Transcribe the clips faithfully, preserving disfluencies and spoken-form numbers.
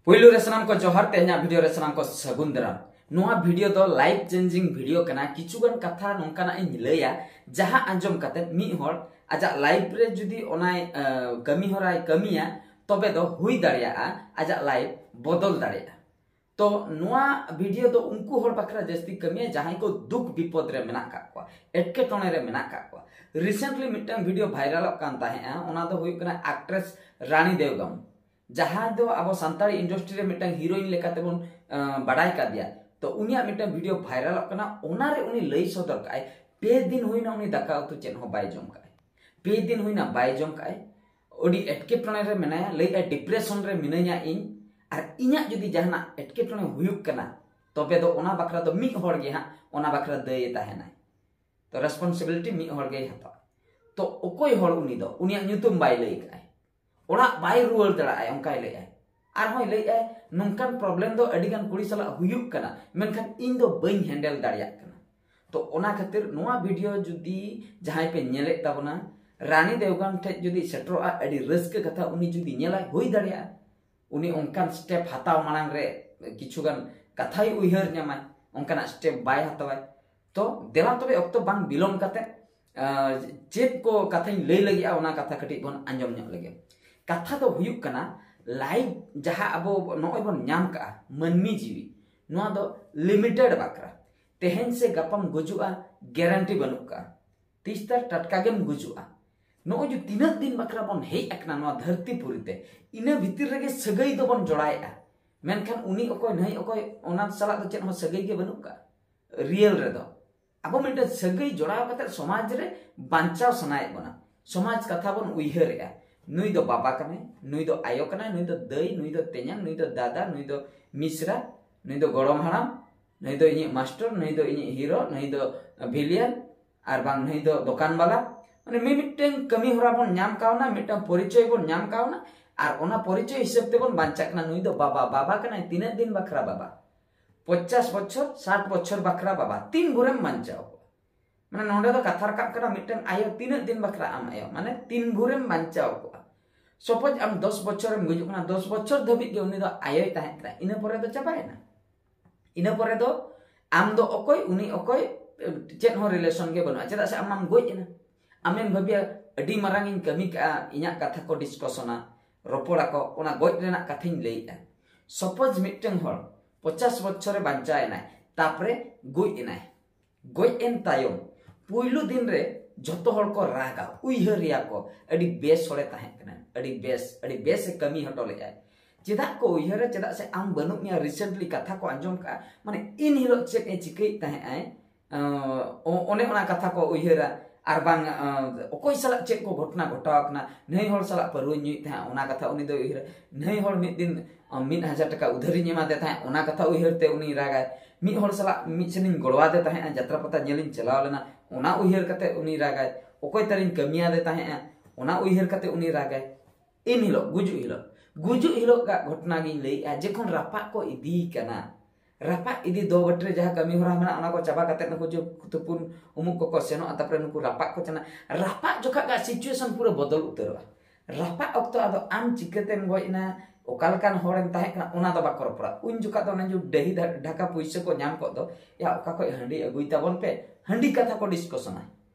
ᱯᱩᱭᱞᱩ ᱨᱮ ᱥᱟᱱᱟᱢ ᱠᱚ ᱡᱚᱦᱟᱨ, ᱛᱮᱦᱮᱧᱟᱜ ᱵᱷᱤᱰᱤᱭᱳ ᱨᱮ ᱥᱟᱱᱟᱢ ᱠᱚ ᱥᱟᱹᱜᱩᱱ ᱫᱟᱨᱟᱢ᱾ ᱱᱚᱣᱟ ᱵᱷᱤᱰᱤᱭᱳ ᱫᱚ ᱞᱟᱭᱤᱯᱷ ᱪᱮᱧᱡᱤᱝ ᱵᱷᱤᱰᱤᱭᱳ ᱠᱟᱱᱟ᱾ ᱠᱤᱪᱷᱩᱜᱟᱱ ᱠᱟᱛᱷᱟ ᱱᱚᱝᱠᱟᱱᱟᱜ ᱤᱧ ᱞᱟᱹᱭᱟ, ᱡᱟᱦᱟᱸ ᱟᱸᱡᱚᱢ ᱠᱟᱛᱮ ᱢᱤᱫ ᱦᱚᱲ ᱟᱡᱟᱜ ᱞᱟᱭᱤᱯᱷ ᱨᱮ ᱡᱩᱫᱤ ᱚᱱᱟᱭ ᱟᱸ, ᱠᱟᱹᱢᱤ ᱦᱚᱨᱟᱭ ᱠᱟᱹᱢᱤᱭᱟ, ᱛᱚᱵᱮ ᱫᱚ ᱦᱩᱭ ᱫᱟᱲᱮᱭᱟᱜᱼᱟ ᱟᱡᱟᱜ ᱞᱟᱭᱤᱯᱷ ᱵᱚᱫᱚᱞ ᱫᱟᱲᱮᱭᱟᱜᱼᱟ᱾ ᱛᱚ ᱱᱚᱣᱟ ᱵᱷᱤᱰᱤᱭᱳ ᱫᱚ ᱩᱱᱠᱩ ᱦᱚᱲ ᱵᱟᱠᱷᱨᱟ ᱡᱟᱹᱥᱛᱤ ᱠᱟᱹᱢᱤᱭᱟ, ᱡᱟᱦᱟᱸᱭ ᱠᱚ ᱫᱩᱠ ᱵᱤᱯᱚᱫ ᱨᱮ ᱢᱮᱱᱟᱜ ᱠᱟᱜ ᱠᱚᱣᱟ, ᱮᱴᱠᱮᱴᱚᱬᱮ ᱨᱮ ᱢᱮᱱᱟᱜ ᱠᱟᱜ ᱠᱚᱣᱟ᱾ ᱨᱤᱥᱮᱱᱴᱞᱤ ᱢᱤᱫᱴᱟᱝ ᱵᱷᱤᱰᱤᱭᱳ ᱵᱷᱟᱭᱨᱟᱞᱚᱜ ᱠᱟᱱ ᱛᱟᱦᱮᱸᱜᱼᱟ, ᱚᱱᱟ ᱫᱚ ᱦᱩᱭᱩᱜ ᱠᱟᱱᱟ ᱟᱠᱴᱨᱮᱥ ᱨᱟᱱᱤ ᱫᱮᱣᱜᱟᱢ, ᱡᱟᱦᱟᱸᱭ ᱫᱚ ᱟᱵᱚ ᱥᱟᱱᱛᱟᱲᱤ ᱤᱱᱰᱟᱥᱴᱨᱤ ᱨᱮ ᱢᱤᱫᱴᱟᱝ ᱦᱤᱨᱳᱭᱤᱱ ᱞᱮᱠᱟᱛᱮᱵᱚᱱ ᱟᱸ, ᱵᱟᱰᱟᱭ ᱠᱟᱫᱮᱭᱟ᱾ ᱛᱚ ᱩᱱᱤᱭᱟᱜ ᱢᱤᱫᱴᱟᱝ ᱵᱷᱤᱰᱤᱭᱳ ᱵᱷᱟᱭᱨᱟᱞᱚᱜ ᱠᱟᱱᱟ, ᱚᱱᱟᱨᱮ ᱩᱱᱤ ᱞᱟᱹᱭ ᱥᱚᱫᱚᱨ ᱠᱟᱜᱼᱟᱭ, ᱯᱮ ᱫᱤᱱ ᱦᱩᱭᱱᱟ ᱩᱱᱤ ᱫᱟᱠᱟ ᱩᱛᱩ ᱪᱮᱫ ᱦᱚᱸ ᱵᱟᱭ ᱡᱚᱢ ᱠᱟᱜᱼᱟᱭ, ᱯᱮ ᱫᱤᱱ ᱦᱩᱭᱱᱟ ᱵᱟᱭ ᱡᱚᱢ ᱠᱟᱜᱼᱟᱭ, ᱟᱹᱰᱤ ᱮᱴᱠᱮᱴᱚᱬᱮ ᱨᱮ ᱢᱮᱱᱟᱭᱟ, ᱞᱟᱹᱭᱮᱫᱼᱟᱭ ᱰᱤᱯᱨᱮᱥᱚᱱ ᱨᱮ ᱢᱤᱱᱟᱹᱧᱟ ᱤᱧ, ᱟᱨ ᱤᱧᱟᱹᱜ ᱡᱩᱫᱤ ᱡᱟᱦᱟᱱᱟᱜ ᱮᱴᱠᱮᱴᱚᱬᱮ ᱦᱩᱭᱩᱜ ᱠᱟᱱᱟ, ᱛᱚᱵᱮ ᱫᱚ ᱚᱱᱟ ᱵᱟᱠᱷᱨᱟ ᱫᱚ ᱢᱤᱫ ᱦᱚᱲ ᱜᱮ ᱦᱟᱸᱜ ᱚᱱᱟ ᱵᱟᱠᱷᱨᱟ ᱫᱟᱹᱭᱮ ᱛᱟᱦᱮᱱᱟᱭ᱾ ᱛᱚ ᱨᱮᱥᱯᱚᱱᱥᱤᱵᱤᱞᱤᱴᱤ ᱢᱤᱫ ᱦᱚᱲ ᱜᱮᱭ ᱦᱟᱛᱟᱣᱟ᱾ ᱛᱚ ᱚᱠᱚᱭ ᱦᱚᱲ ᱩᱱᱤ ᱫᱚ? ᱩᱱᱤᱭᱟᱜ ᱧᱩᱛᱩᱢ ᱵᱟᱭ ᱞᱟᱹᱭ ᱠᱟᱜᱼᱟᱭ, ᱚᱲᱟᱜ ᱵᱟᱭ ᱨᱩᱣᱟᱹᱲ ᱫᱟᱲᱮᱭᱟᱜᱼᱟᱭ, ᱚᱱᱠᱟᱭ ᱞᱟᱹᱭᱮᱫᱼᱟᱭ᱾ ᱟᱨᱦᱚᱸᱭ ᱞᱟᱹᱭᱮᱫᱼᱟᱭ, ᱱᱚᱝᱠᱟᱱ ᱯᱨᱚᱵᱞᱮᱢ ᱫᱚ ᱟᱹᱰᱤᱜᱟᱱ ᱠᱩᱲᱤ ᱥᱟᱞᱟᱜ ᱦᱩᱭᱩᱜ ᱠᱟᱱᱟ, ᱢᱮᱱᱠᱷᱟᱱ ᱤᱧ ᱫᱚ ᱵᱟᱹᱧ ᱦᱮᱱᱰᱮᱞ ᱫᱟᱲᱮᱭᱟᱜ ᱠᱟᱱᱟ᱾ ᱛᱚ ᱚᱱᱟ ᱠᱷᱟᱹᱛᱤᱨ ᱱᱚᱣᱟ ᱵᱷᱤᱰᱤᱭᱳ ᱡᱩᱫᱤ ᱡᱟᱦᱟᱸᱭ ᱯᱮ ᱧᱮᱞᱮᱫ ᱛᱟᱵᱚᱱᱟ, ᱨᱟᱱᱤ ᱫᱮᱣᱜᱟᱱ ᱴᱷᱮᱡ ᱡᱩᱫᱤ ᱥᱮᱴᱮᱨᱚᱜᱼᱟ, ᱟᱹᱰᱤ ᱨᱟᱹᱥᱠᱟᱹ ᱠᱟᱛᱷᱟ᱾ ᱩᱱᱤ ᱡᱩᱫᱤ ᱧᱮᱞᱟᱭ, ᱦᱩᱭ ᱫᱟᱲᱮᱭᱟᱜᱼᱟ ᱩᱱᱤ ᱚᱱᱠᱟᱱ ᱥᱴᱮᱯ ᱦᱟᱛᱟᱣ ᱢᱟᱲᱟᱝ ᱨᱮ ᱠᱤᱪᱷᱩᱜᱟᱱ ᱠᱟᱛᱷᱟᱭ ᱩᱭᱦᱟᱹᱨ ᱧᱟᱢᱟᱭ, ᱚᱱᱠᱟᱱᱟᱜ ᱥᱴᱮᱯ ᱵᱟᱭ ᱦᱟᱛᱟᱣᱟᱭ᱾ ᱛᱚ ᱫᱮᱞᱟ ᱛᱚᱵᱮ ᱚᱠᱛᱚ ᱵᱟᱝ ᱵᱤᱞᱚᱢ ᱠᱟᱛᱮ, ᱟᱸ, ᱪᱮᱫ ᱠᱚ ᱠᱟᱛᱷᱟᱧ ᱞᱟᱹᱭ ᱞᱟᱹᱜᱤᱫᱼᱟ, ᱚᱱᱟ ᱠᱟᱛᱷᱟ ᱠᱟᱹᱴᱤᱡ ᱵᱚᱱ ᱟᱸᱡᱚᱢ ᱧᱚᱜ ᱞᱮᱜᱮ᱾ ᱠᱟᱛᱷᱟ ᱫᱚ ᱦᱩᱭᱩᱜ ᱠᱟᱱᱟ, ᱞᱟᱭᱤᱯᱷ ᱡᱟᱦᱟᱸ ᱟᱵᱚ ᱱᱚᱜᱼᱚᱭ ᱵᱚᱱ ᱧᱟᱢ ᱠᱟᱜᱼᱟ, ᱢᱟᱹᱱᱢᱤ ᱡᱤᱣᱤ, ᱱᱚᱣᱟ ᱫᱚ ᱞᱤᱢᱤᱴᱮᱰ ᱵᱟᱠᱷᱨᱟ᱾ ᱛᱮᱦᱮᱧ ᱥᱮ ᱜᱟᱯᱟᱢ ᱜᱩᱡᱩᱜᱼᱟ, ᱜᱮᱨᱮᱱᱴᱤ ᱵᱟᱹᱱᱩᱜ ᱠᱟᱜᱼᱟ᱾ ᱛᱤᱥ ᱛᱟᱨ ᱴᱟᱴᱠᱟ ᱜᱮᱢ ᱜᱩᱡᱩᱜᱼᱟ᱾ ᱱᱚᱜᱼᱚᱭ ᱡᱮ ᱛᱤᱱᱟᱹᱜ ᱫᱤᱱ ᱵᱟᱠᱷᱨᱟ ᱵᱚᱱ ᱦᱮᱡ ᱟᱠᱟᱱᱟ ᱱᱚᱣᱟ ᱫᱷᱟᱹᱨᱛᱤ ᱯᱩᱨᱤ ᱛᱮ, ᱤᱱᱟᱹ ᱵᱷᱤᱛᱤᱨ ᱨᱮᱜᱮ ᱥᱟᱹᱜᱟᱹᱭ ᱫᱚᱵᱚᱱ ᱡᱚᱲᱟᱭᱮᱫᱼᱟ, ᱢᱮᱱᱠᱷᱟᱱ ᱩᱱᱤ ᱚᱠᱚᱭ ᱱᱟᱹᱭ ᱚᱠᱚᱭ, ᱚᱱᱟ ᱥᱟᱞᱟᱜ ᱫᱚ ᱪᱮᱫ ᱦᱚᱸ ᱥᱟᱹᱜᱟᱹᱭ ᱜᱮ ᱵᱟᱹᱱᱩᱜ ᱠᱟᱜᱼᱟ᱾ ᱨᱤᱭᱮᱞ ᱨᱮᱫᱚ ᱟᱵᱚ ᱢᱤᱫᱴᱮᱱ ᱥᱟᱹᱜᱟᱹᱭ ᱡᱚᱲᱟᱣ ᱠᱟᱛᱮ ᱥᱚᱢᱟᱡᱽ ᱨᱮ ᱵᱟᱧᱪᱟᱣ ᱥᱟᱱᱟᱭᱮᱫ ᱵᱚᱱᱟ᱾ ᱥᱚᱢᱟᱡᱽ ᱠᱟᱛᱷᱟ ᱵᱚᱱ ᱩᱭᱦᱟᱹᱨᱮᱜᱼᱟ, ᱱᱩᱭ ᱫᱚ ᱵᱟᱵᱟ ᱠᱟᱱᱟᱭ, ᱱᱩᱭ ᱫᱚ ᱟᱭᱳ ᱠᱟᱱᱟᱭ, ᱱᱩᱭ ᱫᱚ ᱫᱟᱹᱭ, ᱱᱩᱭ ᱫᱚ ᱛᱮᱧᱟᱝ, ᱱᱩᱭ ᱫᱚ ᱫᱟᱫᱟ, ᱱᱩᱭ ᱫᱚ ᱢᱤᱥᱨᱟ, ᱱᱩᱭ ᱫᱚ ᱜᱚᱲᱚᱢ ᱦᱟᱲᱟᱢ, ᱱᱩᱭ ᱫᱚ ᱤᱧᱤᱡ ᱢᱟᱥᱴᱚᱨ, ᱱᱩᱭ ᱫᱚ ᱤᱧᱤᱡ ᱦᱤᱨᱳ, ᱱᱩᱭ ᱫᱚ ᱵᱷᱤᱞᱤᱭᱟᱱ, ᱟᱨ ᱵᱟᱝ ᱱᱩᱭ ᱫᱚ ᱫᱚᱠᱟᱱ ᱵᱟᱞᱟ᱾ ᱢᱟᱱᱮ ᱢᱤᱢᱤᱫᱴᱟᱝ ᱠᱟᱹᱢᱤ ᱦᱚᱨᱟ ᱵᱚᱱ ᱧᱟᱢ ᱠᱟᱣᱱᱟ, ᱢᱤᱫᱴᱟᱝ ᱯᱚᱨᱤᱪᱚᱭ ᱵᱚᱱ ᱧᱟᱢ ᱠᱟᱣᱱᱟ, ᱟᱨ ᱚᱱᱟ ᱯᱚᱨᱤᱪᱚᱭ ᱦᱤᱥᱟᱹᱵ ᱛᱮᱵᱚᱱ ᱵᱟᱧᱪᱟᱜ ᱠᱟᱱᱟ᱾ ᱱᱩᱭ ᱫᱚ ᱵᱟᱵᱟ, ᱵᱟᱵᱟ ᱠᱟᱱᱟᱭ, ᱛᱤᱱᱟᱹᱜ ᱫᱤᱱ ᱵᱟᱠᱷᱨᱟ ᱵᱟᱵᱟ? ᱯᱚᱧᱪᱟᱥ ᱵᱚᱪᱷᱚᱨ, ᱥᱟᱴ ᱵᱚᱪᱷᱚᱨ ᱵᱟᱠᱷᱨᱟ ᱵᱟᱵᱟ᱾ ᱛᱤᱱ ᱵᱷᱳᱨᱮᱢ ᱵᱟᱧᱪᱟᱣ ᱠᱚᱜᱼᱟ? ᱢᱟᱱᱮ ᱱᱚᱰᱮ ᱫᱚ ᱠᱟᱛᱷᱟ ᱨᱟᱠᱟᱵ ᱠᱟᱱᱟ, ᱢᱤᱫᱴᱟᱝ ᱟᱭᱳ ᱛᱤᱱᱟᱹᱜ ᱫᱤᱱ ᱵᱟᱠᱷᱨᱟ ᱟᱢ ᱟᱭᱳ, ᱢᱟᱱᱮ ᱛᱤᱱ ᱵᱷᱳᱨᱮᱢ ᱵᱟᱧᱪᱟᱣ ᱠᱚᱜᱼᱟ? ᱥᱟᱯᱳᱡᱽ ᱟᱢ ᱫᱚᱥ ᱵᱚᱪᱷᱚᱨᱮᱢ ᱜᱩᱡᱩᱜ ᱠᱟᱱᱟ, ᱫᱚᱥ ᱵᱚᱪᱷᱚᱨ ᱫᱷᱟᱹᱵᱤᱡ ᱜᱮ ᱩᱱᱤ ᱫᱚ ᱟᱭᱳᱭ ᱛᱟᱦᱮᱸ ᱠᱟᱱᱟ, ᱤᱱᱟᱹ ᱯᱚᱨᱮ ᱫᱚ ᱪᱟᱵᱟᱭᱮᱱᱟ᱾ ᱤᱱᱟᱹ ᱯᱚᱨᱮ ᱫᱚ ᱟᱢ ᱫᱚ ᱚᱠᱚᱭ, ᱩᱱᱤ ᱚᱠᱚᱭ, ᱪᱮᱫ ᱦᱚᱸ ᱨᱤᱞᱮᱥᱚᱱ ᱜᱮ ᱵᱟᱹᱱᱩᱜᱼᱟ᱾ ᱪᱮᱫᱟᱜ ᱥᱮ ᱟᱢ ᱢᱟᱢ ᱜᱚᱡ ᱮᱱᱟ᱾ ᱟᱢᱮᱢ ᱵᱷᱟᱹᱵᱤᱭᱟ, ᱟᱹᱰᱤ ᱢᱟᱨᱟᱝ ᱤᱧ ᱠᱟᱹᱢᱤ ᱠᱟᱜᱼᱟ, ᱤᱧᱟᱹᱜ ᱠᱟᱛᱷᱟ ᱠᱚ ᱰᱤᱥᱠᱚᱥᱚᱱᱟ, ᱨᱚᱯᱚᱲᱟᱠᱚ, ᱚᱱᱟ ᱜᱚᱡ ᱨᱮᱱᱟᱜ ᱠᱟᱛᱷᱟᱧ ᱞᱟᱹᱭᱮᱜᱼᱟ᱾ ᱥᱟᱯᱳᱡᱽ ᱢᱤᱫᱴᱟᱝ ᱦᱚᱲ ᱯᱚᱪᱟᱥ ᱵᱚᱪᱷᱚᱨᱮ ᱵᱟᱧᱪᱟᱣ ᱮᱱᱟᱭ, ᱛᱟᱯᱚᱨᱮ ᱜᱚᱡ ᱮᱱᱟᱭ᱾ ᱜᱚᱡ ᱮᱱ ᱛᱟᱭᱚᱢ ᱯᱩᱭᱞᱩ ᱫᱤᱱ ᱨᱮ ᱡᱷᱚᱛᱚ ᱦᱚᱲ ᱠᱚ ᱨᱟᱜᱟ, ᱩᱭᱦᱟᱹᱨᱮᱭᱟ ᱠᱚ, "ᱟᱹᱰᱤ ᱵᱮᱥ ᱦᱚᱲᱮ ᱛᱟᱦᱮᱸ ᱠᱟᱱᱟ, ᱟᱹᱰᱤ ᱵᱮᱥ, ᱟᱹᱰᱤ ᱵᱮᱥ ᱮ ᱠᱟᱹᱢᱤ ᱦᱚᱴᱚ ᱞᱮᱫᱟᱭ᱾" ᱪᱮᱫᱟᱜ ᱠᱚ ᱩᱭᱦᱟᱹᱨᱟ? ᱪᱮᱫᱟᱜ ᱥᱮ ᱟᱢ ᱵᱟᱹᱱᱩᱜ ᱢᱮᱭᱟ, recently ᱠᱟᱛᱷᱟ ᱠᱚ ᱟᱸᱡᱚᱢ ᱠᱟᱜᱼᱟ, ᱢᱟᱱᱮ ᱤᱱ ᱦᱤᱞᱳᱜ ᱪᱮᱫ ᱮ ᱪᱤᱠᱟᱹᱭᱮᱫ ᱛᱟᱦᱮᱸᱜ ᱟᱭ, ᱚ-, ᱚᱱᱮ ᱚᱱᱟ ᱠᱟᱛᱷᱟ ᱠᱚ ᱩᱭᱦᱟᱹᱨᱟ᱾ ᱟᱨ ᱵᱟᱝ, ᱚ, ᱚᱠᱚᱭ ᱥᱟᱞᱟᱜ ᱪᱮᱫ ᱠᱚ ᱜᱷᱚᱴᱚᱱᱟ ᱜᱷᱚᱴᱟᱣ ᱟᱠᱟᱱᱟ, ᱱᱟᱹᱭ ᱦᱚᱲ ᱥᱟᱞᱟᱜ ᱯᱟᱹᱨᱣᱟᱹᱧ ᱧᱩᱭᱮᱫ ᱛᱟᱦᱮᱸᱫ, ᱚᱱᱟ ᱠᱟᱛᱷᱟ ᱩᱱᱤ ᱫᱚᱭ ᱩᱭᱦᱟᱹᱨᱟ᱾ ᱱᱟᱹᱭ ᱦᱚᱲ ᱢᱤᱫ ᱫᱤᱱ, ᱚ, ᱢᱤᱫ ᱦᱟᱡᱟᱨ ᱴᱟᱠᱟ ᱩᱫᱷᱟᱹᱨᱤᱧ ᱮᱢᱟᱫᱮ ᱛᱟᱦᱮᱸᱫ, ᱚᱱᱟ ᱠᱟᱛᱷᱟ ᱩᱭᱦᱟᱹᱨ ᱛᱮ ᱩᱱᱤ ᱨᱟᱜᱟᱭ᱾ ᱢᱤᱫ ᱦᱚᱲ ᱥᱟᱞᱟᱜ ᱢᱤᱫ ᱥᱮᱱᱤᱧ ᱜᱚᱲᱚᱣᱟᱫᱮ ᱛᱟᱦᱮᱸᱫ, ᱡᱟᱛᱨᱟ ᱯᱟᱛᱟ ᱧᱮᱞᱤᱧ ᱪᱟᱞᱟᱣ ᱞᱮᱱᱟ, ᱚᱱᱟ ᱩᱭᱦᱟᱹᱨ ᱠᱟᱛᱮ ᱩᱱᱤ ᱨᱟᱜᱟᱭ᱾ ᱚᱠᱚᱭ ᱛᱟᱞᱤᱧ ᱠᱟᱹᱢᱤᱭᱟᱫᱮ ᱛᱟᱦᱮᱸᱫ, ᱚᱱᱟ ᱩᱭᱦᱟᱹᱨ ᱠᱟᱛᱮ ᱩᱱᱤ ᱨᱟᱜᱟᱭ᱾ ᱤᱱ ᱦᱤᱞᱳᱜ, ᱜᱩᱡᱩᱜ ᱦᱤᱞᱳᱜ, ᱜᱩᱡᱩᱜ ᱦᱤᱞᱳᱜ ᱜᱟᱜ ᱜᱷᱚᱴᱚᱱᱟ ᱜᱤᱧ ᱞᱟᱹᱭᱮᱜᱼᱟ, ᱡᱚᱠᱷᱚᱱ ᱨᱟᱯᱟᱜ ᱠᱚ ᱤᱫᱤᱭᱮ ᱠᱟᱱᱟ, ᱨᱟᱯᱟᱜ ᱤᱫᱤ ᱫᱚ ᱵᱟᱹᱴᱨᱤ ᱨᱮ ᱡᱟᱦᱟᱸ ᱠᱟᱹᱢᱤ ᱦᱚᱨᱟ ᱢᱮᱱᱟᱜᱼᱟ, ᱚᱱᱟ ᱠᱚ ᱪᱟᱵᱟ ᱠᱟᱛᱮ ᱱᱩᱠᱩ ᱡᱚ-, ᱛᱩᱯᱩᱱ ᱩᱢᱩᱜ ᱠᱚᱠᱚ ᱥᱮᱱᱚᱜᱼᱟ, ᱛᱟᱯᱚᱨᱮ ᱱᱩᱠᱩ ᱨᱟᱯᱟᱜ ᱠᱚ ᱪᱟᱞᱟᱜᱼᱟ᱾ ᱨᱟᱯᱟᱜ ᱡᱚᱠᱷᱟᱜ ᱜᱟᱜ situation ᱯᱩᱨᱟᱹ ᱵᱚᱫᱚᱞ ᱩᱛᱟᱹᱨᱚᱜᱼᱟ᱾ ᱨᱟᱯᱟᱜ ᱚᱠᱛᱚ ᱟᱫᱚ ᱟᱢ ᱪᱤᱠᱟᱹᱛᱮᱢ ᱜᱚᱡ ᱮᱱᱟ, ᱚᱠᱟ ᱞᱮᱠᱟᱱ ᱦᱚᱲᱮᱢ ᱛᱟᱦᱮᱸ ᱠᱟᱱᱟ, ᱚᱱᱟ ᱫᱚ ᱵᱟᱠᱚ ᱨᱚᱯᱚᱲᱟ᱾ ᱩᱱ ᱡᱚᱠᱷᱟᱜ ᱫᱚ ᱚᱱᱮ ᱡᱮ ᱰᱟᱹᱦᱤ ᱫᱷᱟ-, ᱰᱷᱟᱠᱟ ᱯᱩᱭᱥᱟᱹ ᱠᱚ ᱧᱟᱢ ᱠᱚᱜ ᱫᱚ, "ᱭᱟ, ᱚᱠᱟ ᱠᱷᱚᱡ ᱦᱟᱺᱰᱤ ᱟᱹᱜᱩᱭ ᱛᱟᱵᱚᱱ ᱯᱮ", ᱦᱟᱺᱰᱤ ᱠᱟᱛᱷᱟ ᱠᱚ ᱰᱤᱥᱠᱚᱥᱚᱱᱟ᱾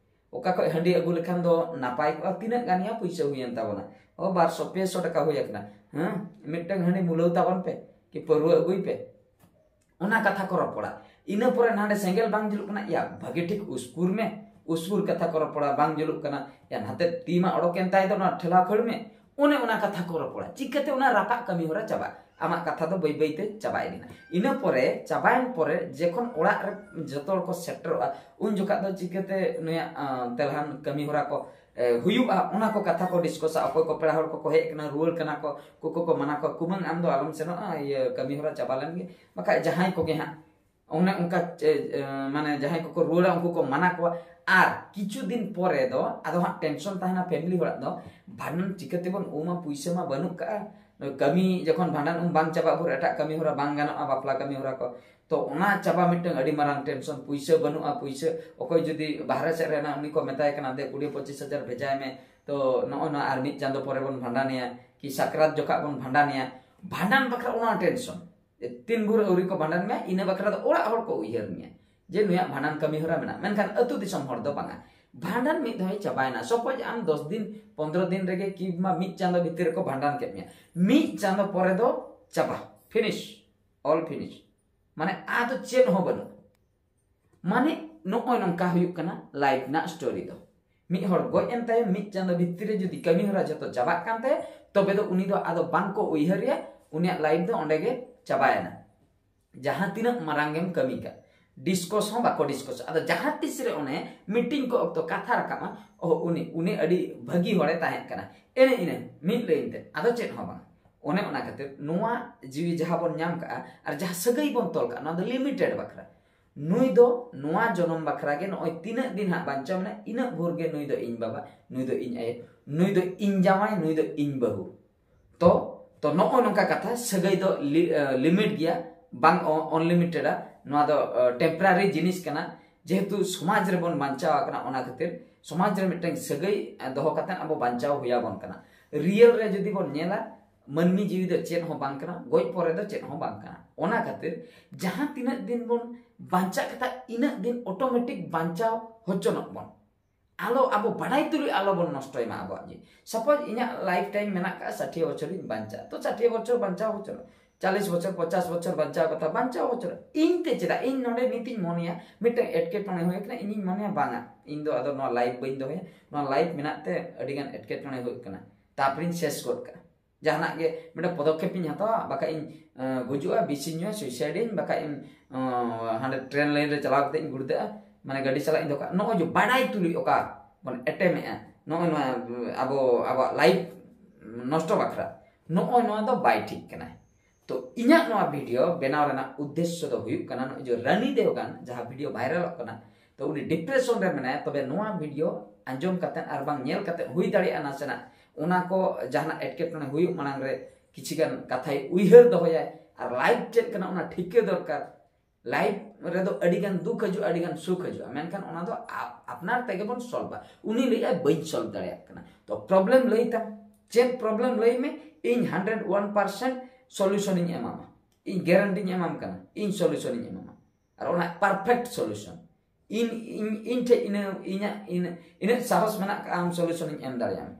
ᱚᱠᱟ ᱠᱷᱚᱡ ᱦᱟᱺᱰᱤ ᱟᱹᱜᱩ ᱞᱮᱠᱷᱟᱱ ᱫᱚ ᱱᱟᱯᱟᱭ ᱠᱚᱜᱼᱟ, ᱛᱤᱱᱟᱹᱜ ᱜᱟᱱ ᱭᱟ ᱯᱩᱭᱥᱟᱹ ᱦᱩᱭᱮᱱ ᱛᱟᱵᱚᱱᱟ? ᱚ, ᱵᱟᱨ ᱥᱚ ᱯᱮ ᱥᱚ ᱴᱟᱠᱟ ᱦᱩᱭ ᱟᱠᱟᱱᱟ᱾ ᱦᱮᱸ, ᱢᱤᱫᱴᱟᱝ ᱦᱟᱺᱰᱤ ᱢᱩᱞᱟᱹᱣ ᱛᱟᱵᱚᱱ ᱯᱮ, ᱠᱤ ᱯᱟᱹᱨᱣᱟᱹ ᱟᱹᱜᱩᱭ ᱯᱮ᱾ ᱚᱱᱟ ᱠᱟᱛᱷᱟ ᱠᱚ ᱨᱚᱯᱚᱲᱟ᱾ ᱤᱱᱟᱹ ᱯᱚᱨᱮ ᱱᱟᱰᱮ ᱥᱮᱸᱜᱮᱞ ᱵᱟᱝ ᱡᱩᱞᱩᱜ ᱠᱟᱱᱟ, ᱭᱟ, ᱵᱷᱟᱜᱮ ᱴᱷᱤᱠ ᱩᱥᱠᱩᱨ ᱢᱮ, ᱩᱥᱠᱩᱨ ᱠᱟᱛᱷᱟ ᱠᱚ ᱨᱚᱯᱚᱲᱟ, ᱵᱟᱝ ᱡᱩᱞᱩᱜ ᱠᱟᱱᱟ, ᱭᱟ, ᱱᱟᱛᱮ ᱛᱤ ᱢᱟ ᱚᱰᱚᱠᱮᱱ ᱛᱟᱭ ᱫᱚ, ᱚᱱᱟ ᱴᱷᱮᱞᱟᱣ ᱠᱷᱟᱹᱲ ᱢᱮ᱾ ᱚᱱᱮ ᱚᱱᱟ ᱠᱟᱛᱷᱟ ᱠᱚ ᱨᱚᱯᱚᱲᱟ᱾ ᱪᱤᱠᱟᱹᱛᱮ ᱚᱱᱟ ᱨᱟᱯᱟᱜ ᱠᱟᱹᱢᱤ ᱦᱚᱨᱟ ᱪᱟᱵᱟᱜᱼᱟ? ᱟᱢᱟᱜ ᱠᱟᱛᱷᱟ ᱫᱚ ᱵᱟᱹᱭ ᱵᱟᱹᱭ ᱛᱮ ᱪᱟᱵᱟ ᱤᱫᱤᱱᱟ᱾ ᱤᱱᱟᱹ ᱯᱚᱨᱮ, ᱪᱟᱵᱟᱭᱮᱱ ᱯᱚᱨᱮ, ᱡᱚᱠᱷᱚᱱ ᱚᱲᱟᱜ ᱨᱮ ᱡᱚᱛᱚ ᱦᱚᱲ ᱠᱚ ᱥᱮᱴᱮᱨᱚᱜᱼᱟ, ᱩᱱ ᱡᱚᱠᱷᱟᱜ ᱫᱚ ᱪᱤᱠᱟᱹᱛᱮ ᱱᱩᱭᱟᱜ, ᱟᱸ, ᱛᱮᱞᱦᱟᱱ ᱠᱟᱹᱢᱤ ᱦᱚᱨᱟ ᱠᱚ, ᱮ, ᱦᱩᱭᱩᱜᱼᱟ, ᱚᱱᱟ ᱠᱚ ᱠᱟᱛᱷᱟ ᱠᱚ ᱰᱤᱥᱠᱚᱥᱟ᱾ ᱚᱠᱚᱭ ᱠᱚ ᱯᱮᱲᱟ ᱦᱚᱲ ᱠᱚᱠᱚ ᱦᱮᱡ ᱟᱠᱟᱱᱟ, ᱨᱩᱣᱟᱹᱲ ᱠᱟᱱᱟ ᱠᱚ, ᱠᱚᱠᱚ ᱠᱚ ᱢᱟᱱᱟ ᱠᱚᱣᱟ, "ᱠᱩᱢᱟᱹᱝ, ᱟᱢ ᱫᱚ ᱟᱞᱚᱢ ᱥᱮᱱᱚᱜᱼᱟ, ᱤᱭᱟᱹ, ᱠᱟᱹᱢᱤ ᱦᱚᱨᱟ ᱪᱟᱵᱟ ᱞᱮᱱ ᱜᱮ", ᱵᱟᱠᱷᱟᱡ ᱡᱟᱦᱟᱸᱭ ᱠᱚᱜᱮ ᱦᱟᱸᱜ ᱚᱱᱮ ᱚᱱᱠᱟ, ᱮ, ᱮ, ᱢᱟᱱᱮ ᱡᱟᱦᱟᱸᱭ ᱠᱚᱠᱚ ᱨᱩᱣᱟᱹᱲᱟ, ᱩᱱᱠᱩ ᱠᱚ ᱢᱟᱱᱟ ᱠᱚᱣᱟ᱾ ᱟᱨ ᱠᱤᱪᱷᱩ ᱫᱤᱱ ᱯᱚᱨᱮ ᱫᱚ ᱟᱫᱚ ᱦᱟᱸᱜ ᱴᱮᱱᱥᱚᱱ ᱛᱟᱦᱮᱱᱟ ᱯᱷᱮᱢᱤᱞᱤ ᱦᱚᱲᱟᱜ ᱫᱚ, ᱵᱷᱟᱸᱰᱟᱱ ᱪᱤᱠᱟᱹ ᱛᱮᱵᱚᱱ ᱩᱢᱟ, ᱯᱩᱭᱥᱟᱹ ᱢᱟ ᱵᱟᱹᱱᱩᱜ ᱠᱟᱜᱼᱟ, ᱠᱟᱹᱢᱤ ᱡᱚᱠᱷᱚᱱ ᱵᱷᱟᱸᱰᱟᱱ ᱩᱢ ᱵᱟᱝ ᱪᱟᱵᱟᱜ ᱵᱷᱳᱨ ᱮᱴᱟᱜ ᱠᱟᱹᱢᱤ ᱦᱚᱨᱟ ᱵᱟᱝ ᱜᱟᱱᱚᱜᱼᱟ, ᱵᱟᱯᱞᱟ ᱠᱟᱹᱢᱤ ᱦᱚᱨᱟ ᱠᱚ᱾ ᱛᱚ ᱚᱱᱟ ᱪᱟᱵᱟ ᱢᱤᱫᱴᱟᱝ ᱟᱹᱰᱤ ᱢᱟᱨᱟᱝ ᱴᱮᱱᱥᱚᱱ, ᱯᱩᱭᱥᱟᱹ ᱵᱟᱹᱱᱩᱜᱼᱟ, ᱯᱩᱭᱥᱟᱹ ᱚᱠᱚᱭ ᱡᱩᱫᱤ ᱵᱟᱦᱨᱮ ᱥᱮᱫ ᱨᱮ ᱦᱮᱱᱟᱜ, ᱩᱱᱤ ᱠᱚ ᱢᱮᱛᱟᱭ ᱠᱟᱱᱟ, "ᱫᱮ, ᱠᱩᱲᱤ ᱯᱚᱸᱪᱤᱥ ᱦᱟᱡᱟᱨ ᱵᱷᱮᱡᱟᱭ ᱢᱮ", ᱛᱚ ᱱᱚᱜᱼᱚᱭ ᱱᱚᱣᱟ ᱟᱨ ᱢᱤᱫ ᱪᱟᱸᱫᱚ ᱯᱚᱨᱮ ᱵᱚᱱ ᱵᱷᱟᱸᱰᱟᱱᱮᱭᱟ, ᱠᱤ ᱥᱟᱠᱨᱟᱛ ᱡᱚᱠᱷᱟᱜ ᱵᱚᱱ ᱵᱷᱟᱸᱰᱟᱱᱮᱭᱟ, ᱵᱷᱟᱸᱰᱟᱱ ᱵᱟᱠᱷᱨᱟ ᱚᱱᱟ ᱴᱮᱱᱥᱚᱱ᱾ ᱛᱤᱱ ᱵᱷᱳᱨ ᱟᱹᱣᱨᱤ ᱠᱚ ᱵᱷᱟᱸᱰᱟᱱ ᱢᱮᱭᱟ, ᱤᱱᱟᱹ ᱵᱟᱠᱷᱨᱟ ᱫᱚ ᱚᱲᱟᱜ ᱦᱚᱲ ᱠᱚ ᱩᱭᱦᱟᱹᱨ ᱢᱮᱭᱟ ᱡᱮ ᱱᱩᱭᱟᱜ ᱵᱷᱟᱸᱰᱟᱱ ᱠᱟᱹᱢᱤ ᱦᱚᱨᱟ ᱢᱮᱱᱟᱜᱼᱟ, ᱢᱮᱱᱠᱷᱟᱱ ᱟᱹᱛᱩ ᱫᱤᱥᱚᱢ ᱦᱚᱲ ᱫᱚ ᱵᱟᱝᱟ᱾ ᱵᱷᱟᱸᱰᱟᱱ ᱢᱤᱫ ᱫᱷᱟᱣ ᱪᱟᱵᱟᱭᱮᱱᱟ, ᱥᱚᱯᱳᱡ ᱟᱢ ᱫᱚᱥ ᱫᱤᱱ ᱯᱚᱱᱫᱽᱨᱚ ᱫᱤᱱ ᱨᱮᱜᱮ ᱠᱤᱝᱵᱟ ᱢᱤᱫ ᱪᱟᱸᱫᱚ ᱵᱷᱤᱛᱤᱨ ᱨᱮᱠᱚ ᱵᱷᱟᱸᱰᱟᱱ ᱠᱮᱫ ᱢᱮᱭᱟ, ᱢᱤᱫ ᱪᱟᱸᱫᱚ ᱯᱚᱨᱮ ᱫᱚ ᱪᱟᱵᱟ, ᱯᱷᱤᱱᱤᱥ, ᱚᱞ ᱯᱷᱤᱱᱤᱥ, ᱢᱟᱱᱮ ᱟᱫᱚ ᱪᱮᱫ ᱦᱚᱸ ᱵᱟᱹᱱᱩᱜ᱾ ᱢᱟᱱᱮ ᱱᱚᱜᱼᱚᱭ ᱱᱚᱝᱠᱟ ᱦᱩᱭᱩᱜ ᱠᱟᱱᱟ ᱞᱟᱭᱤᱯᱷ ᱨᱮᱱᱟᱜ ᱥᱴᱳᱨᱤ ᱫᱚ᱾ ᱢᱤᱫ ᱦᱚᱲ ᱜᱚᱡ ᱮᱱ ᱛᱟᱭᱚᱢ ᱢᱤᱫ ᱪᱟᱸᱫᱚ ᱵᱷᱤᱛᱤᱨ ᱨᱮ ᱡᱩᱫᱤ ᱠᱟᱹᱢᱤ ᱦᱚᱨᱟ ᱡᱷᱚᱛᱚ ᱪᱟᱵᱟᱜ ᱠᱟᱱ ᱛᱟᱭᱟ, ᱛᱚᱵᱮ ᱫᱚ ᱩᱱᱤ ᱫᱚ ᱟᱫᱚ ᱵᱟᱝ ᱠᱚ ᱩᱭᱦᱟᱹᱨᱮᱭᱟ, ᱩᱱᱤᱭᱟᱜ ᱞᱟᱭᱤᱯᱷ ᱫᱚ ᱚᱸᱰᱮ ᱜᱮ ᱪᱟᱵᱟᱭᱮᱱᱟ᱾ ᱡᱟᱦᱟᱸ ᱛᱤᱱᱟᱹᱜ ᱢᱟᱨᱟᱝ ᱜᱮᱢ ᱠᱟᱹᱢᱤ ᱠᱟᱜ, ᱰᱤᱥᱠᱚᱥ ᱦᱚᱸ ᱵᱟᱠᱚ ᱰᱤᱥᱠᱚᱥᱟ᱾ ᱟᱫᱚ ᱡᱟᱦᱟᱸ ᱛᱤᱥ ᱨᱮ ᱚᱱᱮ ᱢᱤᱴᱤᱝ ᱠᱚ ᱚᱠᱛᱚ ᱠᱟᱛᱷᱟ ᱨᱟᱠᱟᱵᱼᱟ, ᱚ ᱩᱱᱤ ᱩᱱᱤ ᱟᱹᱰᱤ ᱵᱷᱟᱹᱜᱤ ᱦᱚᱲᱮ ᱛᱟᱦᱮᱸ ᱠᱟᱱᱟ, ᱮᱱᱮ ᱤᱱᱟᱹ ᱢᱤᱫ ᱞᱟᱹᱭᱤᱱ ᱛᱮ, ᱟᱫᱚ ᱪᱮᱫ ᱦᱚᱸ ᱵᱟᱝ᱾ ᱚᱱᱮ ᱚᱱᱟ ᱠᱷᱟᱹᱛᱤᱨ ᱱᱚᱣᱟ ᱡᱤᱣᱤ ᱡᱟᱦᱟᱸ ᱵᱚᱱ ᱧᱟᱢ ᱠᱟᱜᱼᱟ ᱟᱨ ᱡᱟᱦᱟᱸ ᱥᱟᱹᱜᱟᱹᱭ ᱵᱚᱱ ᱛᱚᱞ ᱠᱟᱜᱼᱟ, ᱱᱚᱣᱟ ᱫᱚ ᱞᱤᱢᱤᱴᱮᱰ ᱵᱟᱠᱷᱨᱟ᱾ ᱱᱩᱭ ᱫᱚ ᱱᱚᱣᱟ ᱡᱚᱱᱚᱢ ᱵᱟᱠᱷᱨᱟ ᱜᱮ ᱱᱚᱜᱼᱚᱭ ᱛᱤᱱᱟᱹᱜ ᱫᱤᱱ ᱦᱟᱸᱜ ᱵᱟᱧᱪᱟᱣ ᱢᱮᱱᱟᱭ, ᱤᱱᱟᱹᱜ ᱵᱷᱳᱨ ᱜᱮ ᱱᱩᱭ ᱫᱚ ᱤᱧ ᱵᱟᱵᱟ, ᱱᱩᱭ ᱫᱚ ᱤᱧ ᱟᱭᱳ, ᱱᱩᱭ ᱫᱚ ᱤᱧ ᱡᱟᱶᱟᱭ, ᱱᱩᱭ ᱫᱚ ᱤᱧ ᱵᱟᱹᱦᱩ᱾ ᱛᱚ ᱛᱚ ᱱᱚᱜᱼᱚᱭ ᱱᱚᱝᱠᱟ ᱠᱟᱛᱷᱟ, ᱥᱟᱹᱜᱟᱹᱭ ᱫᱚ ᱞᱤᱢᱤᱴ ᱜᱮᱭᱟ, ᱵᱟᱝ ᱟᱱᱞᱤᱢᱤᱴᱮᱰᱟ᱾ ᱱᱚᱣᱟ ᱫᱚ ᱴᱮᱢᱯᱨᱟᱨᱤ ᱡᱤᱱᱤᱥ ᱠᱟᱱᱟ᱾ ᱡᱮᱦᱮᱛᱩ ᱥᱚᱢᱟᱡᱽ ᱨᱮᱵᱚᱱ ᱵᱟᱧᱪᱟᱣ ᱟᱠᱟᱱᱟ, ᱚᱱᱟ ᱠᱷᱟᱹᱛᱤᱨ ᱥᱚᱢᱟᱡᱽ ᱨᱮ ᱢᱤᱫᱴᱟᱝ ᱥᱟᱹᱜᱟᱹᱭ ᱫᱚᱦᱚ ᱠᱟᱛᱮ ᱟᱵᱚ ᱵᱟᱧᱪᱟᱣ ᱦᱩᱭ ᱟᱵᱚᱱ ᱠᱟᱱᱟ᱾ ᱨᱤᱭᱮᱞ ᱨᱮ ᱡᱩᱫᱤ ᱵᱚᱱ ᱧᱮᱞᱟ, ᱢᱟᱹᱱᱢᱤ ᱡᱤᱣᱤ ᱫᱚ ᱪᱮᱫ ᱦᱚᱸ ᱵᱟᱝ ᱠᱟᱱᱟ, ᱜᱚᱡ ᱯᱚᱨᱮ ᱫᱚ ᱪᱮᱫ ᱦᱚᱸ ᱵᱟᱝ ᱠᱟᱱᱟ᱾ ᱚᱱᱟ ᱠᱷᱟᱹᱛᱤᱨ ᱡᱟᱦᱟᱸ ᱛᱤᱱᱟᱹᱜ ᱫᱤᱱ ᱵᱚᱱ ᱵᱟᱧᱪᱟᱜ ᱠᱟᱛᱷᱟ, ᱤᱱᱟᱹᱜ ᱫᱤᱱ ᱚᱴᱳᱢᱮᱴᱤᱠ ᱵᱟᱧᱪᱟᱣ ᱦᱚᱪᱚᱱᱚᱜ ᱵᱚᱱ᱾ ᱟᱞᱚ, ᱟᱵᱚ ᱵᱟᱰᱟᱭ ᱛᱩᱞᱩᱡ ᱟᱞᱚ ᱵᱚᱱ ᱱᱚᱥᱴᱚᱭ ᱢᱟ ᱟᱵᱚᱣᱟᱜ ᱡᱤᱣᱤ᱾ ᱥᱟᱯᱳᱡᱽ ᱤᱧᱟᱹᱜ ᱞᱟᱭᱤᱯᱷ ᱴᱟᱭᱤᱢ ᱢᱮᱱᱟᱜ ᱠᱟᱜᱼᱟ, ᱥᱟᱴᱷᱤᱭᱟᱹ ᱵᱚᱪᱷᱚᱨᱤᱧ ᱵᱟᱧᱪᱟᱜᱼᱟ, ᱛᱚ ᱥᱟᱴᱷᱤᱭᱟᱹ ᱵᱚᱪᱷᱚᱨ ᱵᱟᱧᱪᱟᱣ ᱦᱚᱪᱚᱱᱚᱜ, ᱪᱟᱞᱤᱥ ᱵᱚᱪᱷᱚᱨ, ᱯᱚᱪᱟᱥ ᱵᱚᱪᱷᱚᱨ ᱵᱟᱧᱪᱟᱣ ᱠᱟᱛᱷᱟ, ᱵᱟᱧᱪᱟᱣ ᱦᱚᱪᱚᱱᱚᱜ᱾ ᱤᱧ ᱛᱮ ᱪᱮᱫᱟᱜ? ᱤᱧ ᱱᱚᱰᱮ ᱱᱤᱛᱤᱧ ᱢᱚᱱᱮᱭᱟ, ᱢᱤᱫᱴᱟᱝ ᱮᱴᱠᱮᱴᱚᱬᱮ ᱦᱩᱭ ᱠᱟᱱᱟ, ᱤᱧᱤᱧ ᱢᱚᱱᱮᱭᱟ ᱵᱟᱝᱟ, ᱤᱧ ᱫᱚ ᱟᱫᱚ ᱱᱚᱣᱟ ᱞᱟᱭᱤᱯᱷ ᱵᱟᱹᱧ ᱫᱚᱦᱚᱭᱟ, ᱱᱚᱣᱟ ᱞᱟᱭᱤᱯᱷ ᱢᱮᱱᱟᱜ ᱛᱮ ᱟᱹᱰᱤᱜᱟᱱ ᱮᱴᱠᱮᱴᱚᱬᱮ ᱦᱩᱭᱩᱜ ᱠᱟᱱᱟ, ᱛᱟᱨᱯᱚᱨᱮᱧ ᱥᱮᱥ ᱜᱚᱫ ᱠᱟᱜᱼᱟ᱾ ᱡᱟᱦᱟᱱᱟᱜ ᱜᱮ ᱢᱤᱫᱴᱟᱝ ᱯᱚᱫᱚᱠᱷᱮᱯ ᱤᱧ ᱦᱟᱛᱟᱣᱟ, ᱵᱟᱠᱷᱟᱡ ᱤᱧ, ᱮᱸ, ᱜᱩᱡᱩᱜᱼᱟ, ᱵᱤᱥᱤᱧ ᱧᱩᱭᱟ, ᱥᱩᱭᱥᱟᱭᱤᱰ ᱤᱧ, ᱵᱟᱠᱷᱟᱡ ᱤᱧ, ᱮᱸ, ᱦᱟᱸᱰᱮ ᱴᱨᱮᱱ ᱞᱟᱭᱤᱱ ᱨᱮ ᱪᱟᱞᱟᱣ ᱠᱟᱛᱮ ᱤᱧ ᱜᱩᱲᱫᱟᱹᱜᱼᱟ, ᱢᱟᱱᱮ ᱜᱟᱹᱰᱤ ᱥᱟᱞᱟᱜ ᱤᱧ ᱫᱚᱦᱚ ᱠᱟᱜᱼᱟ᱾ ᱱᱚᱜᱼᱚᱭ ᱡᱮ ᱵᱟᱰᱟᱭ ᱛᱩᱞᱩᱡ ᱚᱠᱟ ᱵᱚᱱ ᱮᱴᱮᱢᱮᱜᱼᱟ, ᱱᱚᱜᱼᱚᱭ ᱱᱚᱣᱟ, ᱩᱸ, ᱟᱵᱚ, ᱟᱵᱚᱣᱟᱜ ᱞᱟᱭᱤᱯᱷ ᱱᱚᱥᱴᱚ ᱵᱟᱠᱷᱨᱟ, ᱱᱚᱜᱼᱚᱭ ᱱᱚᱣᱟ ᱫᱚ ᱵᱟᱭ ᱴᱷᱤᱠ ᱠᱟᱱᱟ᱾ ᱛᱚ ᱤᱧᱟᱹᱜ ᱱᱚᱣᱟ ᱵᱷᱤᱰᱤᱭᱳ ᱵᱮᱱᱟᱣ ᱨᱮᱱᱟᱜ ᱩᱫᱽᱫᱮᱥᱥᱚ ᱫᱚ ᱦᱩᱭᱩᱜ ᱠᱟᱱᱟ, ᱱᱚᱜᱼᱚᱭ ᱡᱮ ᱨᱟᱱᱤ ᱫᱮᱣᱜᱟᱱ ᱡᱟᱦᱟᱸ ᱵᱷᱤᱰᱤᱭᱳ ᱵᱷᱟᱭᱨᱟᱞᱚᱜ ᱠᱟᱱᱟ, ᱛᱚ ᱩᱱᱤ ᱰᱤᱯᱨᱮᱥᱚᱱ ᱨᱮ ᱢᱮᱱᱟᱭᱟ, ᱛᱚᱵᱮ ᱱᱚᱣᱟ ᱵᱷᱤᱰᱤᱭᱳ ᱟᱸᱡᱚᱢ ᱠᱟᱛᱮ ᱟᱨ ᱵᱟᱝ ᱧᱮᱞ ᱠᱟᱛᱮ ᱦᱩᱭ ᱫᱟᱲᱮᱭᱟᱜᱼᱟ ᱱᱟᱥᱮᱱᱟᱜ ᱚᱱᱟ ᱠᱚ ᱡᱟᱦᱟᱱᱟᱜ ᱮᱴᱠᱮᱴᱚᱬᱮ ᱦᱩᱭᱩᱜ ᱢᱟᱲᱟᱝ ᱨᱮ ᱠᱤᱪᱷᱤ ᱜᱟᱱ ᱠᱟᱛᱷᱟᱭ ᱩᱭᱦᱟᱹᱨ ᱫᱚᱦᱚᱭᱟᱭ, ᱟᱨ ᱞᱟᱭᱤᱯᱷ ᱪᱮᱫ ᱠᱟᱱᱟ ᱚᱱᱟ ᱴᱷᱤᱠᱟᱹ ᱫᱚᱨᱠᱟᱨ᱾ ᱞᱟᱭᱤᱯᱷ ᱨᱮᱫᱚ ᱟᱹᱰᱤ ᱜᱟᱱ ᱫᱩᱠ ᱦᱤᱡᱩᱜᱼᱟ, ᱟᱹᱰᱤ ᱜᱟᱱ ᱥᱩᱠ ᱦᱤᱡᱩᱜᱼᱟ, ᱢᱮᱱᱠᱷᱟᱱ ᱚᱱᱟ ᱫᱚ ᱟ- ᱟᱯᱱᱟᱨ ᱛᱮᱜᱮ ᱵᱚᱱ ᱥᱚᱞᱵᱷᱟ᱾ ᱩᱱᱤ ᱞᱟᱹᱭᱟᱭ, "ᱵᱟᱹᱧ ᱥᱚᱞᱵᱷ ᱫᱟᱲᱮᱭᱟᱜ ᱠᱟᱱᱟ, ᱛᱚ ᱯᱨᱚᱵᱞᱮᱢ ᱞᱟᱹᱭ ᱛᱟᱢ, ᱪᱮᱫ ᱯᱨᱚᱵᱞᱮᱢ ᱞᱟᱹᱭ ᱢᱮ, ᱤᱧ ᱦᱟᱱᱰᱨᱮᱰ ᱳᱣᱟᱱ ᱯᱟᱨᱥᱮᱱᱴ ᱥᱚᱞᱩᱥᱚᱱ ᱤᱧ ᱮᱢᱟᱢᱟ, ᱤᱧ ᱜᱮᱨᱮᱱᱴᱤᱧ ᱮᱢᱟᱢ ᱠᱟᱱᱟ, ᱤᱧ ᱥᱚᱞᱩᱥᱚᱱ ᱤᱧ ᱮᱢᱟᱢᱟ, ᱟᱨ ᱚᱱᱟ ᱯᱟᱨᱯᱷᱮᱠᱴ ᱥᱚᱞᱩᱥᱚᱱ ᱤᱧ ᱤᱧ ᱤᱧ ᱴᱷᱮᱡ ᱤᱱᱟᱹ ᱤᱧᱟᱹᱜ ᱤᱱᱟᱹ ᱤᱱᱟᱹᱜ ᱥᱟᱦᱚᱥ ᱢᱮᱱᱟᱜ ᱠᱟᱜᱼᱟ, ᱟᱢ ᱥᱚᱞᱩᱥᱚᱱ ᱤᱧ ᱮᱢ ᱫᱟᱲᱮᱭᱟᱢᱟ᱾"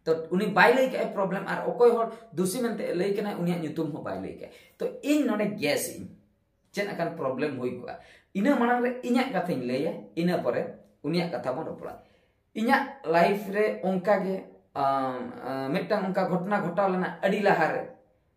ᱛᱚ ᱩᱱᱤ ᱵᱟᱭ ᱞᱟᱹᱭ ᱠᱟᱜᱼᱟ ᱯᱨᱚᱵᱞᱮᱢ, ᱟᱨ ᱚᱠᱚᱭ ᱦᱚᱲ ᱫᱩᱥᱤ ᱢᱮᱱᱛᱮ ᱞᱟᱹᱭ ᱠᱟᱱᱟᱭ, ᱩᱱᱤᱭᱟᱜ ᱧᱩᱛᱩᱢ ᱦᱚᱸ ᱵᱟᱭ ᱞᱟᱹᱭ ᱠᱟᱜᱼᱟ᱾ ᱛᱚ ᱤᱧ ᱱᱚᱰᱮ ᱜᱮᱥ ᱤᱧ ᱪᱮᱫ ᱟᱠᱟᱱ ᱯᱨᱚᱵᱞᱮᱢ ᱦᱩᱭ ᱠᱚᱜᱼᱟ᱾ ᱤᱱᱟᱹ ᱢᱟᱲᱟᱝ ᱨᱮ ᱤᱧᱟᱹᱜ ᱠᱟᱛᱷᱟᱧ ᱞᱟᱹᱭᱟ, ᱤᱱᱟᱹ ᱯᱚᱨᱮ ᱩᱱᱤᱭᱟᱜ ᱠᱟᱛᱷᱟ ᱵᱚᱱ ᱨᱚᱯᱚᱲᱟ᱾ ᱤᱧᱟᱹᱜ ᱞᱟᱭᱤᱯᱷ ᱨᱮ ᱚᱱᱠᱟ ᱜᱮ ᱟᱢ, ᱟᱢ, ᱢᱤᱫᱴᱟᱝ ᱚᱱᱠᱟ ᱜᱷᱚᱴᱚᱱᱟ ᱜᱷᱚᱴᱟᱣ ᱞᱮᱱᱟ ᱟᱹᱰᱤ ᱞᱟᱦᱟᱨᱮ,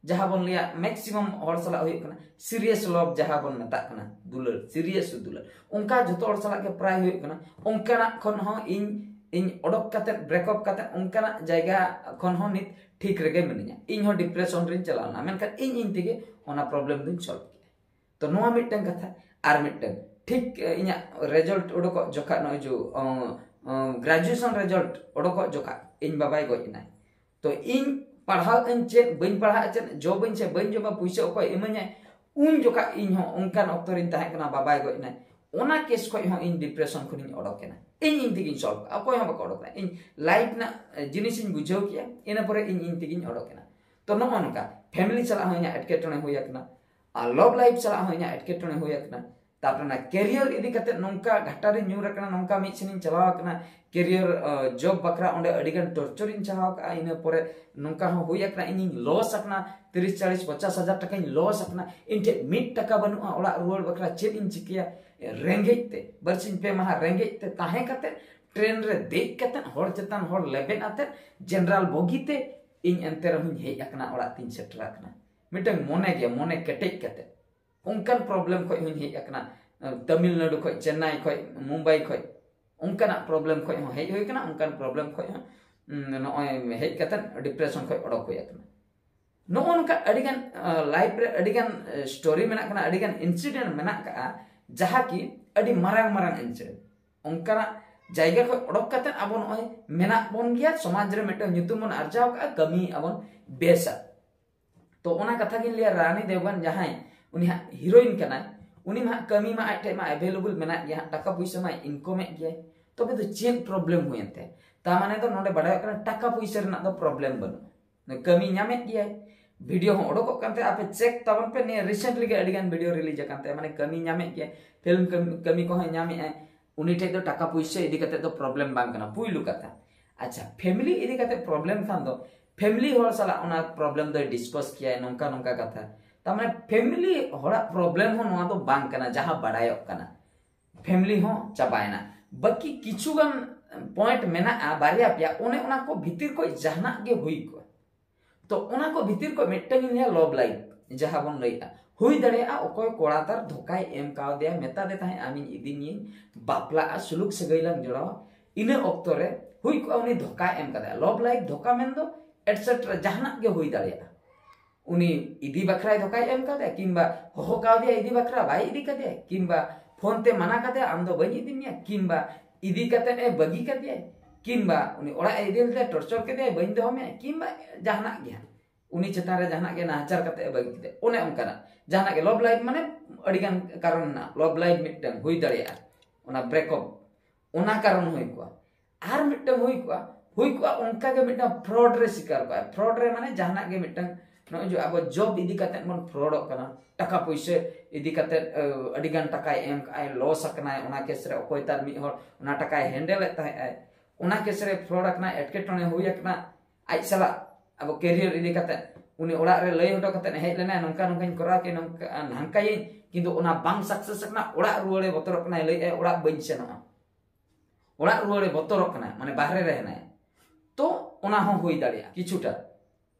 ᱡᱟᱦᱟᱸ ᱵᱚᱱ ᱞᱟᱹᱭᱟ ᱢᱮᱠᱥᱤᱢᱟᱢ ᱦᱚᱲ ᱥᱟᱞᱟᱜ ᱦᱩᱭᱩᱜ ᱠᱟᱱᱟ ᱥᱤᱨᱤᱭᱟᱥ ᱞᱚᱵᱷ, ᱡᱟᱦᱟᱸ ᱵᱚᱱ ᱢᱮᱛᱟᱜ ᱠᱟᱱᱟ ᱫᱩᱞᱟᱹᱲ, ᱥᱤᱨᱤᱭᱟᱥ ᱫᱩᱞᱟᱹᱲ, ᱚᱱᱠᱟ ᱡᱷᱚᱛᱚ ᱦᱚᱲ ᱥᱟᱞᱟᱜ ᱜᱮ ᱯᱨᱟᱭ ᱦᱩᱭᱩᱜ ᱠᱟᱱᱟ᱾ ᱚᱱᱠᱟᱱᱟᱜ ᱠᱷᱚᱱ ᱦᱚᱸ ᱤᱧ ᱤᱧ ᱚᱰᱚᱠ ᱠᱟᱛᱮᱫ, ᱵᱨᱮᱠᱟᱯ ᱠᱟᱛᱮᱫ, ᱚᱱᱠᱟᱱᱟᱜ ᱡᱟᱭᱜᱟ ᱠᱷᱚᱱ ᱦᱚᱸ ᱱᱤᱛ ᱴᱷᱤᱠ ᱨᱮᱜᱮ ᱢᱤᱱᱟᱹᱧᱟ᱾ ᱤᱧ ᱦᱚᱸ ᱰᱤᱯᱨᱮᱥᱚᱱ ᱨᱤᱧ ᱪᱟᱞᱟᱣ ᱞᱮᱱᱟ, ᱢᱮᱱᱠᱷᱟᱱ ᱤᱧ ᱤᱧ ᱛᱮᱜᱮ ᱚᱱᱟ ᱯᱨᱚᱵᱞᱮᱢ ᱫᱩᱧ ᱥᱚᱞᱵᱷ ᱠᱮᱫᱟ᱾ ᱛᱚ ᱱᱚᱣᱟ ᱢᱤᱫᱴᱟᱝ ᱠᱟᱛᱷᱟ᱾ ᱟᱨ ᱢᱤᱫᱴᱟᱝ, ᱴᱷᱤᱠ ᱤᱧᱟᱹᱜ ᱨᱮᱡᱟᱞᱴ ᱚᱰᱚᱠᱚᱜ ᱡᱚᱠᱷᱟ, ᱱᱚᱜᱼᱚᱭ ᱡᱮ ᱜᱨᱟᱡᱩᱭᱮᱥᱚᱱ ᱨᱮᱡᱟᱞᱴ ᱚᱰᱚᱠᱚᱜ ᱡᱚᱠᱷᱟ ᱤᱧ ᱵᱟᱵᱟᱭ ᱜᱚᱡ ᱮᱱᱟᱭ᱾ ᱛᱚ ᱤᱧ ᱯᱟᱲᱦᱟᱜ ᱟᱹᱧ ᱪᱮᱫ, ᱵᱟᱹᱧ ᱯᱟᱲᱦᱟᱜᱼᱟ ᱪᱮᱫ, ᱡᱚᱵ ᱟᱹᱧ ᱪᱮᱫ ᱵᱟᱹᱧ ᱡᱚᱵᱟ, ᱯᱩᱭᱥᱟᱹ ᱚᱠᱚᱭ ᱤᱢᱟᱹᱧᱟᱭ, ᱩᱱ ᱡᱚᱠᱷᱟ ᱤᱧ ᱦᱚᱸ ᱚᱱᱠᱟᱱ ᱚᱠᱛᱚ ᱨᱤᱧ ᱛᱟᱦᱮᱸ ᱠᱟᱱᱟ, ᱵᱟᱵᱟᱭ ᱜᱚᱡ ᱮᱱᱟᱭ᱾ ᱚᱱᱟ ᱠᱮᱥ ᱠᱷᱚᱡ ᱦᱚᱸ ᱤᱧ ᱰᱤᱯᱨᱮᱥᱚᱱ ᱠᱷᱚᱱᱤᱧ ᱚᱰᱚᱠ ᱮᱱᱟ, ᱤᱧ ᱤᱧ ᱛᱮᱜᱤᱧ ᱥᱚᱞᱵᱷ ᱠᱟᱜᱼᱟ, ᱚᱠᱚᱭ ᱦᱚᱸ ᱵᱟᱠᱚ ᱚᱰᱚᱠ ᱮᱱᱟ᱾ ᱤᱧ ᱞᱟᱭᱤᱯᱷ ᱨᱮᱱᱟᱜ ᱡᱤᱱᱤᱥᱤᱧ ᱵᱩᱡᱷᱟᱹᱣ ᱠᱮᱜᱼᱟ, ᱤᱱᱟᱹ ᱯᱚᱨᱮ ᱤᱧ ᱤᱧ ᱛᱮᱜᱤᱧ ᱚᱰᱚᱠ ᱮᱱᱟ᱾ ᱛᱚ ᱱᱚᱜᱼᱚ ᱱᱚᱝᱠᱟ ᱯᱷᱮᱢᱤᱞᱤ ᱥᱟᱞᱟᱜ ᱦᱚᱸ ᱤᱧᱟᱹᱜ ᱮᱴᱠᱮᱴᱚᱬᱮ ᱦᱩᱭ ᱟᱠᱟᱱᱟ, ᱟᱨ ᱞᱚᱵᱷ ᱞᱟᱭᱤᱯᱷ ᱥᱟᱞᱟᱜ ᱦᱚᱸ ᱤᱧᱟᱹᱜ ᱮᱴᱠᱮᱴᱚᱬᱮ ᱦᱩᱭ ᱟᱠᱟᱱᱟ᱾ ᱛᱟᱨᱯᱚᱨᱮ ᱚᱱᱟ ᱠᱮᱨᱤᱭᱟᱨ ᱤᱫᱤ ᱠᱟᱛᱮ ᱱᱚᱝᱠᱟ ᱜᱷᱟᱴᱟ ᱨᱤᱧ ᱧᱩᱨ ᱟᱠᱟᱱᱟ, ᱱᱚᱝᱠᱟ ᱢᱤᱫ ᱥᱮᱱᱤᱧ ᱪᱟᱞᱟᱣ ᱟᱠᱟᱱᱟ, ᱠᱮᱨᱤᱭᱟᱨ ᱡᱚᱵ ᱵᱟᱠᱷᱨᱟ ᱚᱸᱰᱮ ᱟᱹᱰᱤ ᱜᱟᱱ ᱴᱚᱨᱪᱚᱨᱤᱧ ᱥᱟᱦᱟᱣ ᱠᱟᱜᱼᱟ᱾ ᱤᱱᱟᱹ ᱯᱚᱨᱮ ᱱᱚᱝᱠᱟ ᱦᱚᱸ ᱦᱩᱭ ᱟᱠᱟᱱᱟ, ᱤᱧᱤᱧ ᱞᱚᱥ ᱟᱠᱟᱱᱟ, ᱛᱤᱨᱤᱥ ᱪᱟᱞᱤᱥ ᱯᱚᱪᱟᱥ ᱦᱟᱡᱟᱨ ᱴᱟᱠᱟᱧ ᱞᱚᱥ ᱟᱠᱟᱱᱟ᱾ ᱤᱧ ᱴᱷᱮᱡ ᱢᱤᱫ ᱴᱟᱠᱟ ᱵᱟᱹᱱᱩᱜᱼᱟ ᱚᱲᱟᱜ ᱨᱩᱣᱟᱹᱲ ᱵᱟᱠᱷᱨᱟ, ᱪᱮᱫ ᱤᱧ ᱪᱤᱠᱟᱹᱭᱟ? ᱨᱮᱸᱜᱮᱡ ᱛᱮ, ᱵᱟᱨᱥᱤᱧ ᱯᱮ ᱢᱟᱦᱟ ᱨᱮᱸᱜᱮᱡ ᱛᱮ ᱛᱟᱦᱮᱸ ᱠᱟᱛᱮ ᱴᱨᱮᱱ ᱨᱮ ᱫᱮᱡ ᱠᱟᱛᱮ ᱦᱚᱲ ᱪᱮᱛᱟᱱ ᱦᱚᱲ ᱞᱮᱵᱮᱫ ᱟᱛᱮ ᱡᱮᱱᱟᱨᱟᱞ ᱵᱚᱜᱤ ᱛᱮ ᱤᱧ ᱮᱱᱛᱮ ᱨᱮᱦᱚᱸᱧ ᱦᱮᱡ ᱟᱠᱟᱱᱟ, ᱚᱲᱟᱜ ᱛᱤᱧ ᱥᱮᱴᱮᱨ ᱟᱠᱟᱱᱟ᱾ ᱢᱤᱫᱴᱟᱝ ᱢᱚᱱᱮ ᱜᱮ, ᱢᱚᱱᱮ ᱠᱮᱴᱮᱡ ᱠᱟᱛᱮ᱾ ᱚᱱᱠᱟᱱ ᱯᱨᱚᱵᱞᱮᱢ ᱠᱷᱚᱡ ᱦᱚᱸᱧ ᱦᱮᱡ ᱟᱠᱟᱱᱟ, ᱛᱟᱢᱤᱞᱱᱟᱲᱩ ᱠᱷᱚᱡ, ᱪᱮᱱᱱᱟᱭ ᱠᱷᱚᱡ, ᱢᱩᱢᱵᱟᱭ ᱠᱷᱚᱡ, ᱚᱱᱠᱟᱱᱟᱜ ᱯᱨᱚᱵᱞᱮᱢ ᱠᱷᱚᱡ ᱦᱚᱸ ᱦᱮᱡ ᱦᱩᱭ ᱟᱠᱟᱱᱟ, ᱚᱱᱠᱟᱱ ᱯᱨᱚᱵᱞᱮᱢ ᱠᱷᱚᱡ ᱦᱚᱸ, ᱩᱸ, ᱱᱚᱜᱼᱚᱭ ᱦᱮᱡ ᱠᱟᱛᱮ ᱰᱤᱯᱨᱮᱥᱚᱱ ᱠᱷᱚᱡ ᱚᱰᱚᱠ ᱦᱩᱭ ᱟᱠᱟᱱᱟ᱾ ᱱᱚᱜᱼᱚ ᱱᱚᱝᱠᱟ ᱟᱹᱰᱤᱜᱟᱱ ᱞᱟᱭᱤᱯᱷ ᱨᱮ ᱟᱹᱰᱤᱜᱟᱱ ᱥᱴᱳᱨᱤ ᱢᱮᱱᱟᱜ ᱠᱟᱱᱟ, ᱟᱹᱰᱤᱜᱟᱱ ᱤᱱᱥᱤᱰᱮᱱᱴ ᱢᱮᱱᱟᱜ ᱠᱟᱜᱼᱟ, ᱡᱟᱦᱟᱸ ᱠᱤ ᱟᱹᱰᱤ ᱢᱟᱨᱟᱝ ᱢᱟᱨᱟᱝ ᱤᱱᱥᱤᱰᱮᱱᱴ᱾ ᱚᱱᱠᱟᱱᱟᱜ ᱡᱟᱭᱜᱟ ᱠᱷᱚᱡ ᱚᱰᱚᱠ ᱠᱟᱛᱮ ᱟᱵᱚ ᱱᱚᱜᱼᱚᱭ ᱢᱮᱱᱟᱜ ᱵᱚᱱ ᱜᱮᱭᱟ, ᱥᱚᱢᱟᱡᱽ ᱨᱮ ᱢᱤᱫᱴᱟᱝ ᱧᱩᱛᱩᱢ ᱵᱚᱱ ᱟᱨᱡᱟᱣ ᱠᱟᱜᱼᱟ, ᱠᱟᱹᱢᱤᱭᱮᱫᱼᱟ ᱵᱚᱱ ᱵᱮᱥᱟ᱾ ᱛᱚ ᱚᱱᱟ ᱠᱟᱛᱷᱟ ᱜᱤᱧ ᱞᱟᱹᱭᱟ, ᱨᱟᱱᱤ ᱫᱮᱣᱜᱟᱱ ᱡᱟᱦᱟᱸᱭ ᱩᱱᱤ ᱦᱟᱸᱜ ᱦᱤᱨᱳᱭᱤᱱ ᱠᱟᱱᱟᱭ, ᱩᱱᱤ ᱢᱟ ᱦᱟᱸᱜ ᱠᱟᱹᱢᱤ ᱢᱟ ᱟᱡ ᱴᱷᱮᱡ ᱢᱟ ᱮᱵᱮᱞᱮᱵᱚᱞ ᱢᱮᱱᱟᱜ ᱜᱮᱭᱟ, ᱦᱟᱸᱜ ᱴᱟᱠᱟ ᱯᱩᱭᱥᱟᱹ ᱢᱟᱭ ᱤᱱᱠᱟᱢᱮᱫ ᱜᱮᱭᱟᱭ, ᱛᱚᱵᱮ ᱫᱚ ᱪᱮᱫ ᱯᱨᱚᱵᱞᱮᱢ ᱦᱩᱭᱮᱱ ᱛᱟᱭᱟ? ᱛᱟ ᱢᱟᱱᱮ ᱫᱚ ᱱᱚᱰᱮ ᱵᱟᱰᱟᱭᱚᱜ ᱠᱟᱱᱟ ᱴᱟᱠᱟ ᱯᱩᱭᱥᱟᱹ ᱨᱮᱱᱟᱜ ᱫᱚ ᱯᱨᱚᱵᱞᱮᱢ ᱵᱟᱹᱱᱩᱜᱼᱟ, ᱠᱟᱹᱢᱤ ᱧᱟᱢᱮᱫ ᱜᱮᱭᱟᱭ, ᱵᱷᱤᱰᱤᱭᱳ ᱦᱚᱸ ᱚᱰᱚᱠᱚᱜ ᱠᱟᱱ ᱛᱟᱭᱟ᱾ ᱟᱯᱮ ᱪᱮᱠ ᱛᱟᱵᱚᱱ ᱯᱮ, ᱱᱤᱭᱟᱹ ᱨᱤᱥᱮᱱᱴᱞᱤ ᱜᱮ ᱟᱹᱰᱤ ᱜᱟᱱ ᱵᱷᱤᱰᱤᱭᱳ ᱨᱤᱞᱤᱡᱽ ᱟᱠᱟᱱ ᱛᱟᱭᱟ, ᱢᱟᱱᱮ ᱠᱟᱹᱢᱤ ᱧᱟᱢᱮᱫ ᱜᱮᱭᱟᱭ, ᱯᱷᱤᱞᱢ ᱠᱟᱹᱢᱤ, ᱠᱟᱹᱢᱤ ᱠᱚᱦᱚᱸᱭ ᱧᱟᱢᱮᱫᱼᱟᱭ᱾ ᱩᱱᱤ ᱴᱷᱮᱡ ᱫᱚ ᱴᱟᱠᱟ ᱯᱩᱭᱥᱟᱹ ᱤᱫᱤ ᱠᱟᱛᱮ ᱫᱚ ᱯᱨᱚᱵᱞᱮᱢ ᱵᱟᱝ ᱠᱟᱱᱟ, ᱯᱩᱭᱞᱩ ᱠᱟᱛᱷᱟ᱾ ᱟᱪᱪᱷᱟ, ᱯᱷᱮᱢᱤᱞᱤ ᱤᱫᱤ ᱠᱟᱛᱮ ᱯᱨᱚᱵᱞᱮᱢ ᱠᱷᱟᱱ ᱫᱚ ᱯᱷᱮᱢᱤᱞᱤ ᱦᱚᱲ ᱥᱟᱞᱟᱜ ᱚᱱᱟ ᱯᱨᱚᱵᱞᱮᱢ ᱫᱚᱭ ᱰᱤᱥᱠᱟᱥ ᱠᱮᱭᱟᱭ, ᱱᱚᱝᱠᱟ ᱱᱚᱝᱠᱟ ᱠᱟᱛᱷᱟ᱾ ᱛᱟᱨ ᱢᱟᱱᱮ ᱯᱷᱮᱢᱤᱞᱤ ᱦᱚᱲᱟᱜ ᱯᱨᱚᱵᱞᱮᱢ ᱦᱚᱸ ᱱᱚᱣᱟ ᱫᱚ ᱵᱟᱝ ᱠᱟᱱᱟ ᱡᱟᱦᱟᱸ ᱵᱟᱰᱟᱭᱚᱜ ᱠᱟᱱᱟ᱾ ᱯᱷᱮᱢᱤᱞᱤ ᱦᱚᱸ ᱪᱟᱵᱟᱭᱮᱱᱟ, ᱵᱟᱹᱠᱤ ᱠᱤᱪᱷᱩ ᱜᱟᱱ ᱯᱚᱭᱮᱱᱴ ᱢᱮᱱᱟᱜᱼᱟ, ᱵᱟᱨᱭᱟ ᱯᱮᱭᱟ, ᱚᱱᱮ ᱚᱱᱟ ᱠᱚ ᱵᱷᱤᱛᱤᱨ ᱠᱷᱚᱡ ᱡᱟᱦᱟᱱᱟᱜ ᱜᱮ ᱦᱩᱭ ᱠᱚᱜᱼᱟ᱾ ᱛᱚ ᱚᱱᱟ ᱠᱚ ᱵᱷᱤᱛᱤᱨ ᱠᱷᱚᱡ ᱢᱤᱫᱴᱟᱝ ᱤᱧ ᱞᱟᱹᱭᱟ, ᱞᱚᱵ ᱞᱟᱭᱤᱯ ᱡᱟᱦᱟᱸ ᱵᱚᱱ ᱞᱟᱹᱭᱮᱫᱼᱟ, ᱦᱩᱭ ᱫᱟᱲᱮᱭᱟᱜᱼᱟ ᱚᱠᱚᱭ ᱠᱚᱲᱟ ᱛᱟᱨ ᱫᱷᱳᱠᱟᱭ ᱮᱢ ᱠᱟᱣᱫᱮᱭᱟ, ᱢᱮᱛᱟ ᱫᱮ ᱛᱟᱦᱮᱸᱫ ᱟᱢᱤᱧ ᱤᱫᱤ ᱢᱤᱭᱟᱹᱧ, ᱵᱟᱯᱞᱟᱜᱼᱟ, ᱥᱩᱞᱩᱠ ᱥᱟᱹᱜᱟᱹᱭ ᱞᱟᱝ ᱡᱚᱲᱟᱣᱟ, ᱤᱱᱟᱹ ᱚᱠᱛᱚ ᱨᱮ ᱦᱩᱭ ᱠᱚᱜᱼᱟ ᱩᱱᱤ ᱫᱷᱳᱠᱟᱭ ᱮᱢ ᱠᱟᱫᱮᱭᱟ᱾ ᱞᱚᱵ ᱞᱟᱭᱤᱯ ᱫᱷᱳᱠᱟ ᱢᱮᱱᱫᱚ ᱮᱴᱥᱮᱴᱨᱟ ᱡᱟᱦᱟᱱᱟᱜ ᱜᱮ ᱦᱩᱭ ᱫᱟᱲᱮᱭᱟᱜᱼᱟ᱾ ᱩᱱᱤ ᱤᱫᱤ ᱵᱟᱠᱷᱨᱟᱭ ᱫᱷᱳᱠᱟᱭ ᱮᱢ ᱠᱟᱫᱮᱭᱟ, ᱠᱤᱝᱵᱟ ᱦᱚᱦᱚ ᱠᱟᱣᱫᱮᱭᱟ ᱤᱫᱤ ᱵᱟᱠᱷᱨᱟ, ᱵᱟᱭ ᱤᱫᱤ ᱠᱟᱫᱮᱭᱟ, ᱠᱤᱝᱵᱟ ᱯᱷᱳᱱ ᱛᱮ ᱢᱟᱱᱟ ᱠᱟᱫᱮᱭᱟ, ᱟᱢ ᱫᱚ ᱵᱟᱹᱧ ᱤᱫᱤ ᱢᱮᱭᱟ, ᱠᱤᱝᱵᱟ ᱤᱫᱤ ᱠᱟᱛᱮᱫ ᱮ ᱵᱟᱹᱜᱤ ᱠᱟᱫᱮᱭᱟᱭ, ᱠᱤᱝᱵᱟ ᱩᱱᱤ ᱚᱲᱟᱜ ᱮ ᱤᱫᱤ ᱞᱮᱫᱮᱭᱟ, ᱴᱚᱨᱪᱚᱨ ᱠᱮᱫᱮᱭᱟᱭ, ᱵᱟᱹᱧ ᱫᱚᱦᱚ ᱢᱮᱭᱟ, ᱠᱤᱝᱵᱟ ᱡᱟᱦᱟᱱᱟᱜ ᱜᱮ ᱦᱟᱸᱜ᱾ ᱩᱱᱤ ᱪᱮᱛᱟᱱ ᱨᱮ ᱡᱟᱦᱟᱱᱟᱜ ᱜᱮ ᱱᱟᱦᱟᱪᱟᱨ ᱠᱟᱛᱮ ᱮ ᱵᱟᱹᱜᱤ ᱠᱮᱫᱟ, ᱚᱱᱮ ᱚᱱᱠᱟᱱᱟᱜ ᱡᱟᱦᱟᱱᱟᱜ ᱜᱮ᱾ ᱞᱚᱵ ᱞᱟᱭᱤᱯ ᱢᱟᱱᱮ ᱟᱹᱰᱤᱜᱟᱱ ᱠᱟᱨᱚᱱ ᱢᱮᱱᱟᱜᱼᱟ᱾ ᱞᱚᱵ ᱞᱟᱭᱤᱯ ᱢᱤᱫᱴᱟᱝ ᱦᱩᱭ ᱫᱟᱲᱮᱭᱟᱜᱼᱟ, ᱚᱱᱟ ᱵᱨᱮᱠᱚᱯ, ᱚᱱᱟ ᱠᱟᱨᱚᱱ ᱦᱩᱭ ᱠᱚᱜᱼᱟ᱾ ᱟᱨ ᱢᱤᱫᱴᱟᱝ ᱦᱩᱭ ᱠᱚᱜᱼᱟ, ᱦᱩᱭ ᱠᱚᱜᱼᱟ ᱚᱱᱠᱟ ᱜᱮ ᱢᱤᱫᱴᱟᱝ ᱯᱷᱨᱚᱰ ᱨᱮ ᱥᱤᱠᱟᱨ ᱠᱚᱜᱼᱟ᱾ ᱯᱷᱨᱚᱰ ᱨᱮ ᱢᱟᱱᱮ ᱡᱟᱦᱟᱱᱟᱜ ᱜᱮ ᱢᱤᱫᱴᱟᱝ, ᱱᱚᱜᱼᱚᱭ ᱡᱮ ᱟᱵᱚ ᱡᱚᱵ ᱤᱫᱤ ᱠᱟᱛᱮᱫ ᱵᱚᱱ ᱯᱷᱨᱚᱰᱚᱜ ᱠᱟᱱᱟ, ᱴᱟᱠᱟ ᱯᱩᱭᱥᱟᱹ ᱤᱫᱤ ᱠᱟᱛᱮᱫ, ᱟᱹᱰᱤᱜᱟᱱ ᱴᱟᱠᱟᱭ ᱮᱢ ᱠᱟᱜᱼᱟᱭ, ᱞᱚᱥ ᱟᱠᱟᱱᱟᱭ, ᱚᱱᱟ ᱠᱮᱥ ᱨᱮ ᱚᱠᱚᱭ ᱛᱟᱨ ᱢᱤᱫ ᱦᱚᱲ ᱚᱱᱟ ᱴᱟᱠᱟᱭ ᱦᱮᱱᱰᱮᱞᱮᱫ ᱛᱟᱦᱮᱸᱜ ᱟᱭ, ᱚᱱᱟ ᱠᱮᱥ ᱨᱮ ᱯᱷᱨᱚᱰ ᱟᱠᱟᱱᱟ, ᱮᱴᱠᱮᱴᱚᱬᱮ ᱦᱩᱭ ᱟᱠᱟᱱᱟ, ᱟᱡ ᱥᱟᱞᱟᱜ ᱟᱵᱚ ᱠᱮᱨᱤᱭᱟᱨ ᱤᱫᱤ ᱠᱟᱛᱮ ᱩᱱᱤ ᱚᱲᱟᱜ ᱨᱮ ᱞᱟᱹᱭ ᱦᱚᱴᱚ ᱠᱟᱛᱮ ᱦᱮᱡ ᱞᱮᱱᱟᱭ, ᱱᱚᱝᱠᱟ ᱱᱚᱝᱠᱟᱧ ᱠᱚᱨᱟᱣ ᱠᱮ, ᱱᱚᱝᱠᱟ ᱱᱷᱟᱝᱠᱟᱭᱟᱹᱧ, ᱠᱤᱱᱛᱩ ᱚᱱᱟ ᱵᱟᱝ ᱥᱟᱠᱥᱮᱥ ᱟᱠᱟᱱᱟ᱾ ᱚᱲᱟᱜ ᱨᱩᱣᱟᱹᱲᱮ ᱵᱚᱛᱚᱨᱚᱜ ᱠᱟᱱᱟᱭ, ᱞᱟᱹᱭᱮᱫ ᱟᱭ ᱚᱲᱟᱜ ᱵᱟᱹᱧ ᱥᱮᱱᱚᱜᱼᱟ, ᱚᱲᱟᱜ ᱨᱩᱣᱟᱹᱲᱮ ᱵᱚᱛᱚᱨᱚᱜ ᱠᱟᱱᱟᱭ, ᱢᱟᱱᱮ ᱵᱟᱦᱨᱮ ᱨᱮ ᱦᱮᱱᱟᱭᱟ᱾ ᱛᱚ ᱚᱱᱟ ᱦᱚᱸ ᱦᱩᱭ ᱫᱟᱲᱮᱭᱟᱜᱼᱟ ᱠᱤᱪᱷᱩᱴᱟ᱾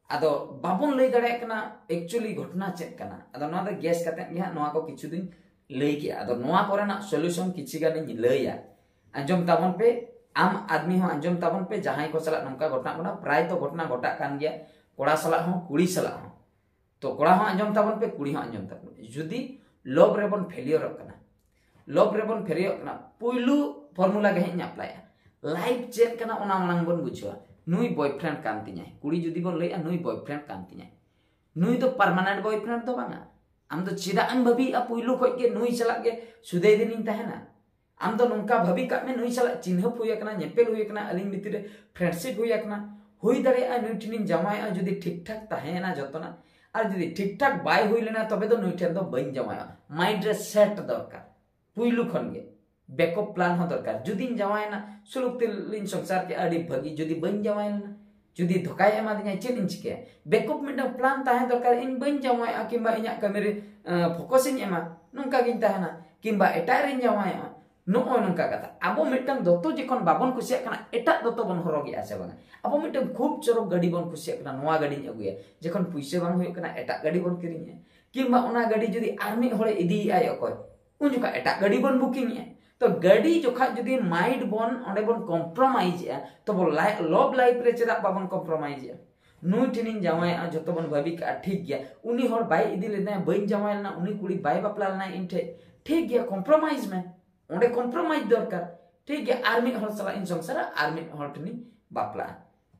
ᱟᱫᱚ ᱵᱟᱵᱚᱱ ᱞᱟᱹᱭ ᱫᱟᱲᱮᱭᱟᱜ ᱠᱟᱱᱟ ᱮᱠᱪᱩᱭᱮᱞᱤ ᱜᱷᱚᱴᱱᱟ ᱪᱮᱫ ᱠᱟᱱᱟ᱾ ᱟᱫᱚ ᱱᱚᱣᱟ ᱫᱚ ᱜᱮᱥ ᱠᱟᱛᱮ ᱜᱮ ᱦᱟᱸᱜ ᱱᱚᱣᱟ ᱠᱚ ᱠᱤᱪᱷᱩ ᱫᱩᱧ ᱞᱟᱹᱭ ᱠᱮᱜᱼᱟ᱾ ᱟᱫᱚ ᱱᱚᱣᱟ ᱠᱚᱨᱮᱱᱟᱜ ᱥᱚᱞᱩᱥᱚᱱ ᱠᱤᱪᱷᱤ ᱜᱟᱱᱤᱧ ᱞᱟᱹᱭᱟ᱾ ᱟᱸᱡᱚᱢ ᱛᱟᱵᱚᱱ ᱯᱮ, ᱟᱢ ᱟᱫᱢᱤ ᱦᱚᱸ ᱟᱸᱡᱚᱢ ᱛᱟᱵᱚᱱ ᱯᱮ, ᱡᱟᱦᱟᱸᱭ ᱠᱚ ᱥᱟᱞᱟᱜ ᱱᱚᱝᱠᱟ ᱜᱷᱚᱴᱱᱟ ᱠᱟᱱᱟ, ᱯᱨᱟᱭ ᱛᱚ ᱜᱷᱚᱴᱱᱟ ᱜᱷᱚᱴᱟᱜ ᱠᱟᱱ ᱜᱮᱭᱟ, ᱠᱚᱲᱟ ᱥᱟᱞᱟᱜ ᱦᱚᱸ, ᱠᱩᱲᱤ ᱥᱟᱞᱟᱜ ᱦᱚᱸ᱾ ᱛᱚ ᱠᱚᱲᱟ ᱦᱚᱸ ᱟᱸᱡᱚᱢ ᱛᱟᱵᱚᱱ ᱯᱮ, ᱠᱩᱲᱤ ᱦᱚᱸ ᱟᱸᱡᱚᱢ ᱛᱟᱵᱚᱱ ᱯᱮ᱾ ᱡᱩᱫᱤ ᱞᱚᱵ ᱨᱮᱵᱚᱱ ᱯᱷᱮᱞᱤᱭᱚᱨᱚᱜ ᱠᱟᱱᱟ, ᱞᱚᱵ ᱨᱮᱵᱚᱱ ᱯᱷᱮᱞᱤᱭᱚᱨᱚᱜ ᱠᱟᱱᱟ, ᱯᱩᱭᱞᱩ ᱯᱷᱚᱨᱢᱩᱞᱟ ᱜᱮ ᱦᱟᱸᱜ ᱤᱧ ᱟᱯᱞᱟᱭᱟ᱾ ᱞᱟᱭᱤᱯᱷ ᱪᱮᱫ ᱠᱟᱱᱟ ᱚᱱᱟ ᱢᱟᱲᱟᱝ ᱵᱚᱱ ᱵᱩᱡᱷᱟᱹᱣᱟ᱾ ᱱᱩᱭ ᱵᱚᱭᱯᱷᱨᱮᱱᱰ ᱠᱟᱱ ᱛᱤᱧᱟᱭ, ᱠᱩᱲᱤ ᱡᱩᱫᱤ ᱵᱚᱱ ᱞᱟᱹᱭᱟ ᱱᱩᱭ ᱵᱚᱭᱯᱷᱨᱮᱱᱰ ᱠᱟᱱ ᱛᱤᱧᱟᱭ, ᱱᱩᱭ ᱫᱚ ᱯᱟᱨᱢᱟᱱᱮᱱᱴ ᱵᱚᱭᱯᱷᱨᱮᱱᱰ ᱫᱚ ᱵᱟᱝᱟ, ᱟᱢ ᱫᱚ ᱪᱮᱫᱟᱜ ᱮᱢ ᱵᱷᱟᱹᱵᱤᱭᱮᱫᱼᱟ ᱯᱩᱭᱞᱩ ᱠᱷᱚᱡ ᱜᱮ ᱱᱩᱭ ᱥᱟᱞᱟᱜ ᱜᱮ ᱥᱩᱫᱟᱹᱭ ᱫᱤᱱᱤᱧ ᱛᱟᱦᱮᱱᱟ? ᱟᱢ ᱫᱚ ᱱᱚᱝᱠᱟ ᱵᱷᱟᱹᱵᱤ ᱠᱟᱜ ᱢᱮ, ᱱᱩᱭ ᱥᱟᱞᱟᱜ ᱪᱤᱱᱦᱟᱹᱯ ᱦᱩᱭ ᱟᱠᱟᱱᱟ, ᱧᱮᱯᱮᱞ ᱦᱩᱭ ᱟᱠᱟᱱᱟ, ᱟᱹᱞᱤᱧ ᱵᱷᱤᱛᱤᱨ ᱨᱮ friendship ᱦᱩᱭ ᱟᱠᱟᱱᱟ᱾ ᱦᱩᱭ ᱫᱟᱲᱮᱭᱟᱜᱼᱟ ᱱᱩᱭ ᱴᱷᱮᱱᱤᱧ ᱡᱟᱶᱟᱭᱚᱜᱼᱟ ᱡᱩᱫᱤ ᱴᱷᱤᱠ ᱴᱷᱟᱠ ᱛᱟᱦᱮᱸᱭᱮᱱᱟ ᱡᱚᱛᱚᱱᱟᱜ, ᱟᱨ ᱡᱩᱫᱤ ᱴᱷᱤᱠ ᱴᱷᱟᱠ ᱵᱟᱭ ᱦᱩᱭ ᱞᱮᱱᱟ ᱛᱚᱵᱮ ᱫᱚ ᱱᱩᱭ ᱴᱷᱮᱱ ᱫᱚ ᱵᱟᱹᱧ ᱡᱟᱶᱟᱭᱚᱜᱼᱟ᱾ Mind ᱨᱮ set ᱫᱚᱨᱠᱟᱨ ᱯᱩᱭᱞᱩ ᱠᱷᱚᱱ ᱜᱮ, backup plan ᱦᱚᱸ ᱫᱚᱨᱠᱟᱨ᱾ ᱡᱩᱫᱤᱧ ᱡᱟᱶᱟᱭᱮᱱᱟ, ᱥᱩᱞᱩᱠ ᱛᱮᱞᱤᱧ ᱥᱚᱝᱥᱟᱨ ᱠᱮᱜᱼᱟ, ᱟᱹᱰᱤ ᱵᱷᱟᱹᱜᱤ᱾ ᱡᱩᱫᱤ ᱵᱟᱹᱧ ᱡᱟᱶᱟᱭ ᱞᱮᱱᱟ, ᱡᱩᱫᱤ ᱫᱷᱳᱠᱟᱭ ᱮᱢᱟᱫᱤᱧᱟ, ᱪᱮᱫ ᱤᱧ ᱪᱤᱠᱟᱹᱭᱟ? Backup ᱢᱤᱫᱴᱟᱝ plan ᱛᱟᱦᱮᱸ ᱫᱚᱨᱠᱟᱨ, ᱤᱧ ᱵᱟᱹᱧ ᱡᱟᱶᱟᱭᱚᱜᱼᱟ ᱠᱤᱝᱵᱟ ᱤᱧᱟᱹᱜ ᱠᱟᱹᱢᱤ ᱨᱮ ᱯᱷᱳᱠᱟᱥ ᱤᱧ ᱮᱢᱟ, ᱱᱚᱝᱠᱟ ᱜᱤᱧ ᱛᱟᱦᱮᱱᱟ, ᱠᱤᱝᱵᱟ ᱮᱴᱟᱜ ᱨᱤᱧ ᱡᱟᱶᱟᱭᱚᱜᱼᱟ᱾ ᱱᱚᱜᱼᱚᱭ ᱱᱚᱝᱠᱟ ᱠᱟᱛᱷᱟ᱾ ᱟᱵᱚ ᱢᱤᱫᱴᱟᱝ ᱫᱚᱛᱚ ᱡᱚᱠᱷᱚᱱ ᱵᱟᱵᱚᱱ ᱠᱩᱥᱤᱭᱟᱜ ᱠᱟᱱᱟ, ᱮᱴᱟᱜ ᱫᱚᱛᱚ ᱵᱚᱱ ᱦᱚᱨᱚᱜᱮᱜᱼᱟ ᱥᱮ ᱵᱟᱝᱟ? ᱟᱵᱚ ᱢᱤᱫᱴᱟᱝ ᱠᱷᱩᱵ ᱪᱚᱨᱚᱠ ᱜᱟᱹᱰᱤ ᱵᱚᱱ ᱠᱩᱥᱤᱭᱟᱜ ᱠᱟᱱᱟ, ᱱᱚᱣᱟ ᱜᱟᱹᱰᱤᱧ ᱟᱹᱜᱩᱭᱟ᱾ ᱡᱚᱠᱷᱚᱱ ᱯᱩᱭᱥᱟᱹ ᱵᱟᱝ ᱦᱩᱭᱩᱜ ᱠᱟᱱᱟ, ᱮᱴᱟᱜ ᱜᱟᱹᱰᱤ ᱵᱚᱱ ᱠᱤᱨᱤᱧᱮᱜᱼᱟ, ᱠᱤᱝᱵᱟ ᱚᱱᱟ ᱜᱟᱹᱰᱤ ᱡᱩᱫᱤ ᱟᱨ ᱢᱤᱫ ᱦᱚᱲᱮ ᱤᱫᱤᱭᱮᱜᱼᱟᱭ ᱚᱠᱚᱭ, ᱩᱱ ᱡᱚᱠᱷᱚᱱ ᱮᱴᱟᱜ ᱜᱟᱹᱰᱤ ᱵᱚᱱ ᱵᱩᱠᱤᱝᱮᱜᱼᱟ᱾ ᱛᱚ ᱜᱟᱹᱰᱤ ᱡᱚᱠᱷᱚᱱ ᱡᱩᱫᱤ mind ᱵᱚᱱ ᱚᱸᱰᱮ ᱵᱚᱱ compromiseᱮᱜᱼᱟ, ᱛᱚ ᱵᱚ love life ᱨᱮ ᱪᱮᱫᱟᱜ ᱵᱟᱵᱚᱱ compromiseᱮᱜᱼᱟ? ᱱᱩᱭ ᱴᱷᱮᱱᱤᱧ ᱡᱟᱶᱟᱭᱚᱜᱼᱟ, ᱡᱚᱛᱚ ᱵᱚᱱ ᱵᱷᱟᱹᱵᱤ ᱠᱟᱜᱼᱟ, ᱴᱷᱤᱠ ᱜᱮᱭᱟ, ᱩᱱᱤ ᱦᱚᱲ ᱵᱟᱭ ᱤᱫᱤ ᱞᱮᱱᱟᱭ, ᱵᱟᱹᱧ ᱡᱟᱶᱟᱭ ᱞᱮᱱᱟ, ᱩᱱᱤ ᱠᱩᱲᱤ ᱵᱟᱭ ᱵᱟᱯᱞᱟ ᱞᱮᱱᱟ ᱤᱧ ᱴᱷᱮᱡ, ᱴᱷᱤᱠ ᱜᱮᱭᱟ, compromise ᱢᱮ, ᱚᱸᱰᱮ compromise ᱫᱚᱨᱠᱟᱨ᱾ ᱴᱷᱤᱠ ᱜᱮᱭᱟ, ᱟᱨ ᱢᱤᱫ ᱦᱚᱲ ᱥᱟᱞᱟᱜ ᱤᱧ ᱥᱚᱝᱥᱟᱨᱟ, ᱟᱨ ᱢᱤᱫ ᱦᱚᱲ ᱴᱷᱮᱱᱤᱧ ᱵᱟᱯᱞᱟᱜᱼᱟ᱾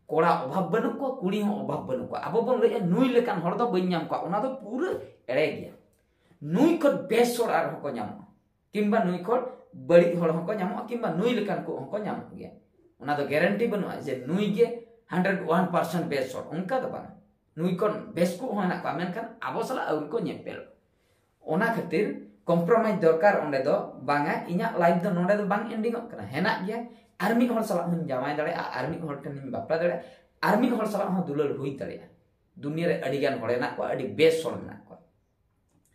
ᱠᱚᱲᱟ ᱚᱵᱷᱟᱵ ᱵᱟᱹᱱᱩᱜ ᱠᱚᱣᱟ, ᱠᱩᱲᱤ ᱦᱚᱸ ᱚᱵᱷᱟᱵ ᱵᱟᱹᱱᱩᱜ ᱠᱚᱣᱟ᱾ ᱟᱵᱚ ᱵᱚᱱ ᱞᱟᱹᱭᱮᱜᱼᱟ ᱱᱩᱭ ᱞᱮᱠᱟᱱ ᱦᱚᱲ ᱫᱚ ᱵᱟᱹᱧ ᱧᱟᱢ ᱠᱚᱣᱟ, ᱚᱱᱟ ᱫᱚ ᱯᱩᱨᱟᱹ ᱮᱲᱮ ᱜᱮᱭᱟ᱾ ᱱᱩᱭ ᱠᱷᱚᱱ ᱵᱮᱥ ᱦᱚᱲ ᱟᱨᱦᱚᱸ ᱠᱚ ᱧᱟᱢᱚᱜᱼᱟ, ᱠᱤᱝᱵᱟ ᱱᱩᱭ ᱠᱷᱚᱱ ᱵᱟᱹᱲᱤᱡ ᱦᱚᱲ ᱦᱚᱸᱠᱚ ᱧᱟᱢᱚᱜᱼᱟ, ᱠᱤᱝᱵᱟ ᱱᱩᱭ ᱞᱮᱠᱟᱱ ᱠᱚ ᱦᱚᱸᱠᱚ ᱧᱟᱢᱚᱜ ᱜᱮᱭᱟ᱾ ᱚᱱᱟ ᱫᱚ guarantee ᱵᱟᱹᱱᱩᱜᱼᱟ ᱡᱮ ᱱᱩᱭ ᱜᱮ hundred one percent ᱵᱮᱥ ᱦᱚᱲ, ᱚᱱᱠᱟ ᱫᱚ ᱵᱟᱝ᱾ ᱱᱩᱭ ᱠᱷᱚᱱ ᱵᱮᱥ ᱠᱚ ᱦᱚᱸ ᱦᱮᱱᱟᱜ ᱠᱚᱣᱟ, ᱢᱮᱱᱠᱷᱟᱱ ᱟᱵᱚ ᱥᱟᱞᱟᱜ ᱟᱹᱣᱨᱤ ᱠᱚ ᱧᱮᱯᱮᱞ᱾ ᱚᱱᱟ ᱠᱷᱟᱹᱛᱤᱨ compromise ᱫᱚᱨᱠᱟᱨ ᱚᱸᱰᱮ ᱫᱚ ᱵᱟᱝᱟ, ᱤᱧᱟᱹᱜ life ᱫᱚ ᱱᱚᱸᱰᱮ ᱫᱚ ᱵᱟᱝ endingᱚᱜ ᱠᱟᱱᱟ, ᱦᱮᱱᱟᱜ ᱜᱮᱭᱟ, ᱟᱨ ᱢᱤᱫ ᱦᱚᱲ ᱥᱟᱞᱟᱜ ᱦᱚᱸᱧ ᱡᱟᱶᱟᱭ ᱫᱟᱲᱮᱭᱟᱜᱼᱟ, ᱟᱨ ᱢᱤᱫ ᱦᱚᱲ ᱴᱷᱮᱱᱤᱧ ᱵᱟᱯᱞᱟ ᱫᱟᱲᱮᱭᱟᱜᱼᱟ, ᱟᱨ ᱢᱤᱫ ᱦᱚᱲ ᱥᱟᱞᱟᱜ ᱦᱚᱸ ᱫᱩᱞᱟᱹᱲ ᱦᱩᱭ ᱫᱟᱲᱮᱭᱟᱜᱼᱟ᱾ ᱫᱩᱱᱤᱭᱟᱹ ᱨᱮ ᱟᱹᱰᱤ ᱜᱟᱱ ᱦᱚᱲ ᱦᱮᱱᱟᱜ ᱠᱚᱣᱟ, ᱟᱹᱰᱤ ᱵᱮᱥ ᱦᱚᱲ ᱢᱮᱱᱟᱜ ᱠᱚᱣᱟ᱾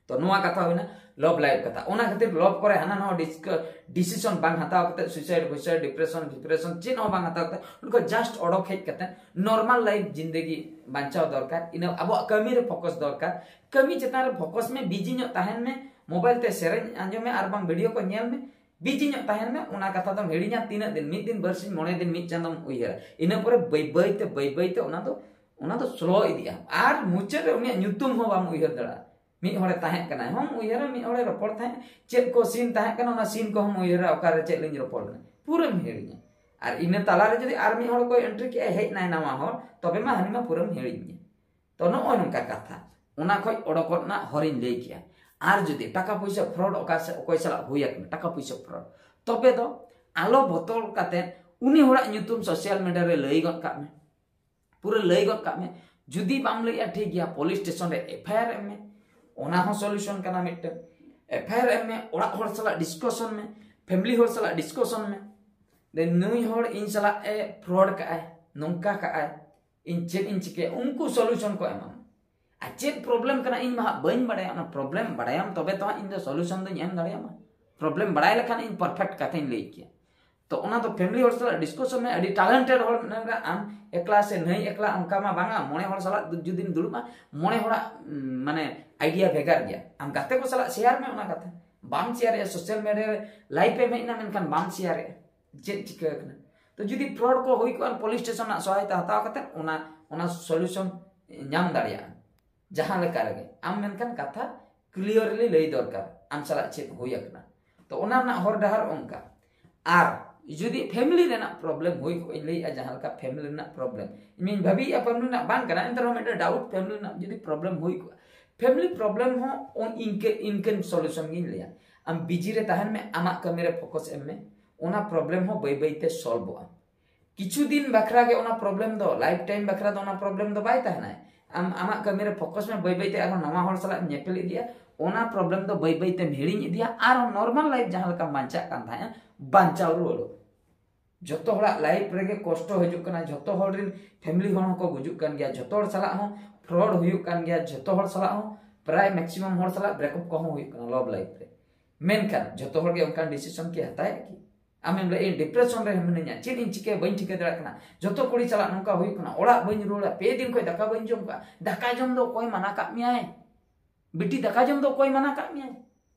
ᱛᱚ ᱱᱚᱣᱟ ᱠᱟᱛᱷᱟ ᱦᱩᱭᱱᱟ love life ᱠᱟᱛᱷᱟ᱾ ᱚᱱᱟ ᱠᱷᱟᱹᱛᱤᱨ love ᱠᱚᱨᱮ ᱦᱟᱱᱟ ᱱᱟᱣᱟ ᱰᱤᱥᱠ-, decision ᱵᱟᱝ ᱦᱟᱛᱟᱣ ᱠᱟᱛᱮ, suicide ᱯᱷᱩᱭᱥᱟᱭᱤᱰ, depression ᱯᱷᱤᱯᱨᱮᱥᱚᱱ ᱪᱮᱫ ᱦᱚᱸ ᱵᱟᱝ ᱦᱟᱛᱟᱣ ᱠᱟᱛᱮ, ᱩᱱᱠᱩ just ᱚᱰᱚᱠ ᱦᱮᱡ ᱠᱟᱛᱮ normal life ᱡᱤᱱᱫᱮᱜᱤ ᱵᱟᱧᱪᱟᱣ ᱫᱚᱨᱠᱟᱨ᱾ ᱤᱱᱟᱹ ᱟᱵᱚᱣᱟᱜ ᱠᱟᱹᱢᱤ ᱨᱮ focus ᱫᱚᱨᱠᱟᱨ᱾ ᱠᱟᱹᱢᱤ ᱪᱮᱛᱟᱱ ᱨᱮ focus ᱢᱮ, busy ᱧᱚᱜ ᱛᱟᱦᱮᱱ ᱢᱮ, mobile ᱛᱮ ᱥᱮᱨᱮᱧ ᱟᱸᱡᱚᱢ ᱢᱮ ᱟᱨ ᱵᱟᱝ video ᱠᱚ ᱧᱮᱞ ᱢᱮ, busy ᱧᱚᱜ ᱛᱟᱦᱮᱱ ᱢᱮ᱾ ᱚᱱᱟ ᱠᱟᱛᱷᱟ ᱫᱚᱢ ᱦᱤᱲᱤᱧᱟ᱾ ᱛᱤᱱᱟᱹᱜ ᱫᱤᱱ? ᱢᱤᱫ ᱫᱤᱱ, ᱵᱟᱨ ᱥᱤᱧ, ᱢᱚᱬᱮ ᱫᱤᱱ, ᱢᱤᱫ ᱪᱟᱸᱫᱚᱢ ᱩᱭᱦᱟᱹᱨᱟ᱾ ᱤᱱᱟᱹ ᱯᱚᱨᱮ ᱵᱟᱹᱭ ᱵᱟᱹᱭ ᱛᱮ, ᱵᱟᱹᱭ ᱵᱟᱹᱭ ᱛᱮ ᱚᱱᱟ ᱫᱚ, ᱚᱱᱟ ᱫᱚ slow ᱤᱫᱤᱜᱼᱟ᱾ ᱟᱨ ᱢᱩᱪᱟᱹᱫ ᱨᱮ ᱩᱱᱤᱭᱟᱜ ᱧᱩᱛᱩᱢ ᱦᱚᱸ ᱵᱟᱢ ᱩᱭᱦᱟᱹᱨ ᱫᱟᱲᱮᱭᱟᱜᱼᱟ᱾ ᱢᱤᱫ ᱦᱚᱲᱮ ᱛᱟᱦᱮᱸ ᱠᱟᱱᱟ, ᱦᱚᱸᱢ ᱩᱭᱦᱟᱹᱨᱟ, ᱢᱤᱫ ᱦᱚᱲᱮ ᱨᱚᱯᱚᱲ ᱛᱟᱦᱮᱸᱫ, ᱪᱮᱫ ᱠᱚ scene ᱛᱟᱦᱮᱸ ᱠᱟᱱᱟ, ᱚᱱᱟ scene ᱠᱚᱦᱚᱸᱢ ᱩᱭᱦᱟᱹᱨᱟ, ᱚᱠᱟᱨᱮ ᱪᱮᱫ ᱞᱤᱧ ᱨᱚᱯᱚᱲ ᱞᱮᱱᱟ, ᱯᱩᱨᱟᱹᱢ ᱦᱤᱲᱤᱧᱟ᱾ ᱟᱨ ᱤᱱᱟᱹ ᱛᱟᱞᱟᱨᱮ ᱡᱩᱫᱤ ᱟᱨ ᱢᱤᱫ ᱦᱚᱲ ᱠᱚᱭ entry ᱠᱮᱜᱼᱟᱭ, ᱦᱮᱡ ᱱᱟᱭ ᱱᱟᱣᱟ ᱦᱚᱲ, ᱛᱚᱵᱮ ᱢᱟ ᱦᱟᱹᱱᱤ ᱢᱟ ᱯᱩᱨᱟᱹᱢ ᱦᱤᱲᱤᱧ ᱜᱮ᱾ ᱛᱚ ᱱᱚᱜᱼᱚᱭ ᱱᱚᱝᱠᱟ ᱠᱟᱛᱷᱟ᱾ ᱚᱱᱟ ᱠᱷᱚᱡ ᱚᱰᱚᱠᱚᱜ ᱨᱮᱱᱟᱜ ᱦᱚᱨᱤᱧ ᱞᱟᱹᱭ ᱠᱮᱜᱼᱟ᱾ ᱟᱨ ᱡᱩᱫᱤ ᱴᱟᱠᱟ ᱯᱩᱭᱥᱟᱹ fraud ᱚᱠᱟ ᱥᱮ ᱚᱠᱚᱭ ᱥᱟᱞᱟᱜ ᱦᱩᱭ ᱟᱠᱟᱱᱟ, ᱴᱟᱠᱟ ᱯᱩᱭᱥᱟᱹ fraud, ᱛᱚᱵᱮ ᱫᱚ ᱟᱞᱚ ᱵᱚᱛᱚᱨ ᱠᱟᱛᱮ ᱩᱱᱤ ᱦᱚᱲᱟᱜ ᱧᱩᱛᱩᱢ social media ᱨᱮ ᱞᱟᱹᱭ ᱜᱚᱫ ᱠᱟᱜ ᱢᱮ, ᱯᱩᱨᱟᱹ ᱞᱟᱹᱭ ᱜᱚᱫ ᱠᱟᱜ ᱢᱮ᱾ ᱡᱩᱫᱤ ᱵᱟᱢ ᱞᱟᱹᱭᱟ, ᱴᱷᱤᱠ ᱜᱮᱭᱟ, ᱯᱩᱞᱤᱥ ᱥᱴᱮᱥᱚᱱ ᱨᱮ FIR ᱮᱢ ᱢᱮ, ᱚᱱᱟ ᱦᱚᱸ solution ᱠᱟᱱᱟ ᱢᱤᱫᱴᱮᱱ᱾ FIR ᱮᱢ ᱢᱮ, ᱚᱲᱟᱜ ᱦᱚᱲ ᱥᱟᱞᱟᱜ discussion ᱢᱮ, family ᱦᱚᱲ ᱥᱟᱞᱟᱜ discussion ᱢᱮ, ᱫᱮ ᱱᱩᱭ ᱦᱚᱲ ᱤᱧ ᱥᱟᱞᱟᱜ ᱮ fraud ᱠᱟᱜᱼᱟᱭ, ᱱᱚᱝᱠᱟ ᱠᱟᱜᱼᱟᱭ, ᱤᱧ ᱪᱮᱫ ᱤᱧ ᱪᱤᱠᱟᱹᱭᱟ? ᱩᱱᱠᱩ solution ᱠᱚ ᱮᱢᱟᱢᱟ᱾ ᱟᱨ ᱪᱮᱫ problem ᱠᱟᱱᱟ ᱤᱧ ᱢᱟ ᱦᱟᱸᱜ ᱵᱟᱹᱧ ᱵᱟᱲᱟᱭᱟ, ᱚᱱᱟ problem ᱵᱟᱲᱟᱭᱟᱢ ᱛᱚᱵᱮ ᱛᱚ ᱦᱟᱸᱜ ᱤᱧ ᱫᱚ solution ᱫᱚᱧ ᱮᱢ ᱫᱟᱲᱮᱭᱟᱢᱟ᱾ Problem ᱵᱟᱲᱟᱭ ᱞᱮᱠᱷᱟᱱ ᱤᱧ perfect ᱠᱟᱛᱷᱟᱧ ᱞᱟᱹᱭ ᱠᱮᱭᱟ᱾ ᱛᱚ ᱚᱱᱟ ᱫᱚ family ᱦᱚᱲ ᱥᱟᱞᱟᱜ discussion ᱢᱮ, ᱟᱹᱰᱤ talented ᱦᱚᱲ ᱢᱮᱱᱟᱜ ᱠᱚᱣᱟ, ᱟᱢ ᱮᱠᱞᱟ ᱥᱮ ᱱᱟᱹᱭ ᱮᱠᱞᱟ ᱚᱱᱠᱟ ᱢᱟ ᱵᱟᱝᱟ, ᱢᱚᱬᱮ ᱦᱚᱲ ᱥᱟᱞᱟᱜ ᱡᱩᱫᱤᱢ ᱫᱩᱲᱩᱵᱼᱟ, ᱢᱚᱬᱮ ᱦᱚᱲᱟᱜ ᱩᱢ, ᱢᱟᱱᱮ idea ᱵᱷᱮᱜᱟᱨ ᱜᱮᱭᱟ᱾ ᱟᱢ ᱜᱟᱛᱮ ᱠᱚ ᱥᱟᱞᱟᱜ share ᱢᱮ ᱚᱱᱟ ᱠᱟᱛᱷᱟ, ᱵᱟᱢ ᱥᱮᱭᱟᱨᱮᱜᱼᱟ social media ᱨᱮ, live ᱮᱢ ᱦᱮᱡ ᱮᱱᱟ ᱢᱮᱱᱠᱷᱟᱱ ᱵᱟᱢ ᱥᱮᱭᱟᱨᱮᱜᱼᱟ, ᱪᱮᱫ ᱪᱤᱠᱟᱹ ᱟᱠᱟᱱᱟ? ᱛᱚ ᱡᱩᱫᱤ fraud ᱠᱚ ᱦᱩᱭ ᱠᱚᱜᱼᱟ, ᱯᱩᱞᱤᱥ ᱥᱴᱮᱥᱚᱱ ᱨᱮᱱᱟᱜ ᱥᱚᱦᱟᱭᱚᱛᱟ ᱦᱟᱛᱟᱣ ᱠᱟᱛᱮ ᱚᱱᱟ ᱚᱱᱟ solution ᱧᱟᱢ ᱫᱟᱲᱮᱭᱟᱜᱼᱟ᱾ ᱡᱟᱦᱟᱸ ᱞᱮᱠᱟ ᱨᱮᱜᱮ ᱟᱢ ᱢᱮᱱᱠᱷᱟᱱ ᱠᱟᱛᱷᱟ clearly ᱞᱟᱹᱭ ᱫᱚᱨᱠᱟᱨ, ᱟᱢ ᱥᱟᱞᱟᱜ ᱪᱮᱫ ᱦᱩᱭ ᱟᱠᱟᱱᱟ᱾ ᱛᱚ ᱚᱱᱟ ᱨᱮᱱᱟᱜ ᱦᱚᱨ ᱰᱟᱦᱟᱨ ᱚᱱᱠᱟ᱾ ᱟᱨ ᱡᱩᱫᱤ family ᱨᱮᱱᱟᱜ problem ᱦᱩᱭ ᱠᱚᱜ, ᱤᱧ ᱞᱟᱹᱭᱮᱜᱼᱟ ᱡᱟᱦᱟᱸ ᱞᱮᱠᱟ family ᱨᱮᱱᱟᱜ problem, ᱤᱧᱤᱧ ᱵᱷᱟᱹᱵᱤᱭᱮᱜᱼᱟ family ᱨᱮᱱᱟᱜ ᱵᱟᱝ ᱠᱟᱱᱟ, ᱮᱱᱛᱮ ᱨᱮᱦᱚᱸ ᱢᱤᱫᱴᱮᱱ doubt family ᱨᱮᱱᱟᱜ ᱡᱩᱫᱤ problem ᱦᱩᱭ ᱠᱚᱜᱼᱟ, family problem ᱦᱚᱸ ᱚᱱ- ᱤᱱᱠᱟᱹ ᱤᱱᱠᱟᱹᱱ solution ᱜᱤᱧ ᱞᱟᱹᱭᱟ᱾ ᱟᱢ busy ᱨᱮ ᱛᱟᱦᱮᱱ ᱢᱮ, ᱟᱢᱟᱜ ᱠᱟᱹᱢᱤ ᱨᱮ focus ᱮᱢ ᱢᱮ, ᱚᱱᱟ problem ᱦᱚᱸ ᱵᱟᱹᱭ ᱵᱟᱹᱭ ᱛᱮ solve ᱚᱜᱼᱟ᱾ ᱠᱤᱪᱷᱩ ᱫᱤᱱ ᱵᱟᱠᱷᱨᱟ ᱜᱮ ᱚᱱᱟ problem ᱫᱚ, life time ᱵᱟᱠᱷᱨᱟ ᱫᱚ ᱚᱱᱟ problem ᱫᱚ ᱵᱟᱭ ᱛᱟᱦᱮᱱᱟ᱾ ᱟᱢ ᱟᱢᱟᱜ ᱠᱟᱹᱢᱤ ᱨᱮ focus ᱢᱮ, ᱵᱟᱹᱭ ᱵᱟᱹᱭ ᱛᱮ ᱟᱨᱦᱚᱸ ᱱᱟᱣᱟ ᱦᱚᱲ ᱥᱟᱞᱟᱜ ᱮᱢ ᱧᱮᱯᱮᱞ ᱤᱫᱤᱜᱼᱟ, ᱚᱱᱟ problem ᱫᱚ ᱵᱟᱹᱭ ᱵᱟᱹᱭ ᱛᱮᱢ ᱦᱤᱲᱤᱧ ᱤᱫᱤᱭᱟ, ᱟᱨᱦᱚᱸ normal life ᱡᱟᱦᱟᱸ ᱞᱮᱠᱟᱢ ᱵᱟᱧᱪᱟᱜ ᱠᱟᱱ ᱛᱟᱦᱮᱸᱜᱼᱟ, ᱵᱟᱧᱪᱟᱣ ᱨᱩᱣᱟᱹᱲᱚᱜ᱾ ᱡᱷᱚᱛᱚ ᱦᱚᱲᱟᱜ life ᱨᱮᱜᱮ ᱠᱚᱥᱴᱚ ᱦᱤᱡᱩᱜ ᱠᱟᱱᱟ, ᱡᱷᱚᱛᱚ ᱦᱚᱲ ᱨᱮᱱ family ᱦᱚᱲ ᱦᱚᱸᱠᱚ ᱜᱩᱡᱩᱜ ᱠᱟᱱ ᱜᱮᱭᱟ, ᱡᱷᱚᱛᱚ ᱦᱚᱲ ᱥᱟᱞᱟᱜ ᱦᱚᱸ fraud ᱦᱩᱭᱩᱜ ᱠᱟᱱ ᱜᱮᱭᱟ, ᱡᱷᱚᱛᱚ ᱦᱚᱲ ᱥᱟᱞᱟᱜ ᱦᱚᱸ ᱯᱨᱟᱭ maximum ᱦᱚᱲ ᱥᱟᱞᱟᱜ breakup ᱠᱚᱦᱚᱸ ᱦᱩᱭᱩᱜ ᱠᱟᱱᱟ love life ᱨᱮ᱾ ᱢᱮᱱᱠᱷᱟᱱ ᱡᱷᱚᱛᱚ ᱦᱚᱲ ᱜᱮ ᱚᱱᱠᱟᱱ decision ᱠᱤ ᱦᱟᱛᱟᱣᱮᱫ ᱠᱤ? ᱟᱢᱮᱢ ᱞᱟᱹᱭᱟ, "ᱤᱧ depression ᱨᱮ ᱢᱤᱱᱟᱹᱧᱟ, ᱪᱮᱫ ᱤᱧ ᱪᱤᱠᱟᱹᱭᱟ, ᱵᱟᱹᱧ ᱴᱷᱤᱠᱟᱹ ᱫᱟᱲᱮᱭᱟᱜ ᱠᱟᱱᱟ, ᱡᱷᱚᱛᱚ ᱠᱩᱲᱤ ᱥᱟᱞᱟᱜ ᱱᱚᱝᱠᱟ ᱦᱩᱭᱩᱜ ᱠᱟᱱᱟ, ᱚᱲᱟᱜ ᱵᱟᱹᱧ ᱨᱩᱣᱟᱹᱲᱟ, ᱯᱮ ᱫᱤᱱ ᱠᱷᱚᱱ ᱫᱟᱠᱟ ᱵᱟᱹᱧ ᱡᱚᱢ ᱠᱟᱜᱼᱟ, ᱫᱟᱠᱟ ᱡᱚᱢ ᱫᱚ ᱚᱠᱚᱭ ᱢᱟᱱᱟ ᱠᱟᱜ ᱢᱮᱭᱟᱭ? ᱵᱤᱴᱤ, ᱫᱟᱠᱟ ᱡᱚᱢ ᱫᱚ ᱚᱠᱚᱭ ᱢᱟᱱᱟ ᱠᱟᱜ ᱢᱮᱭᱟᱭ?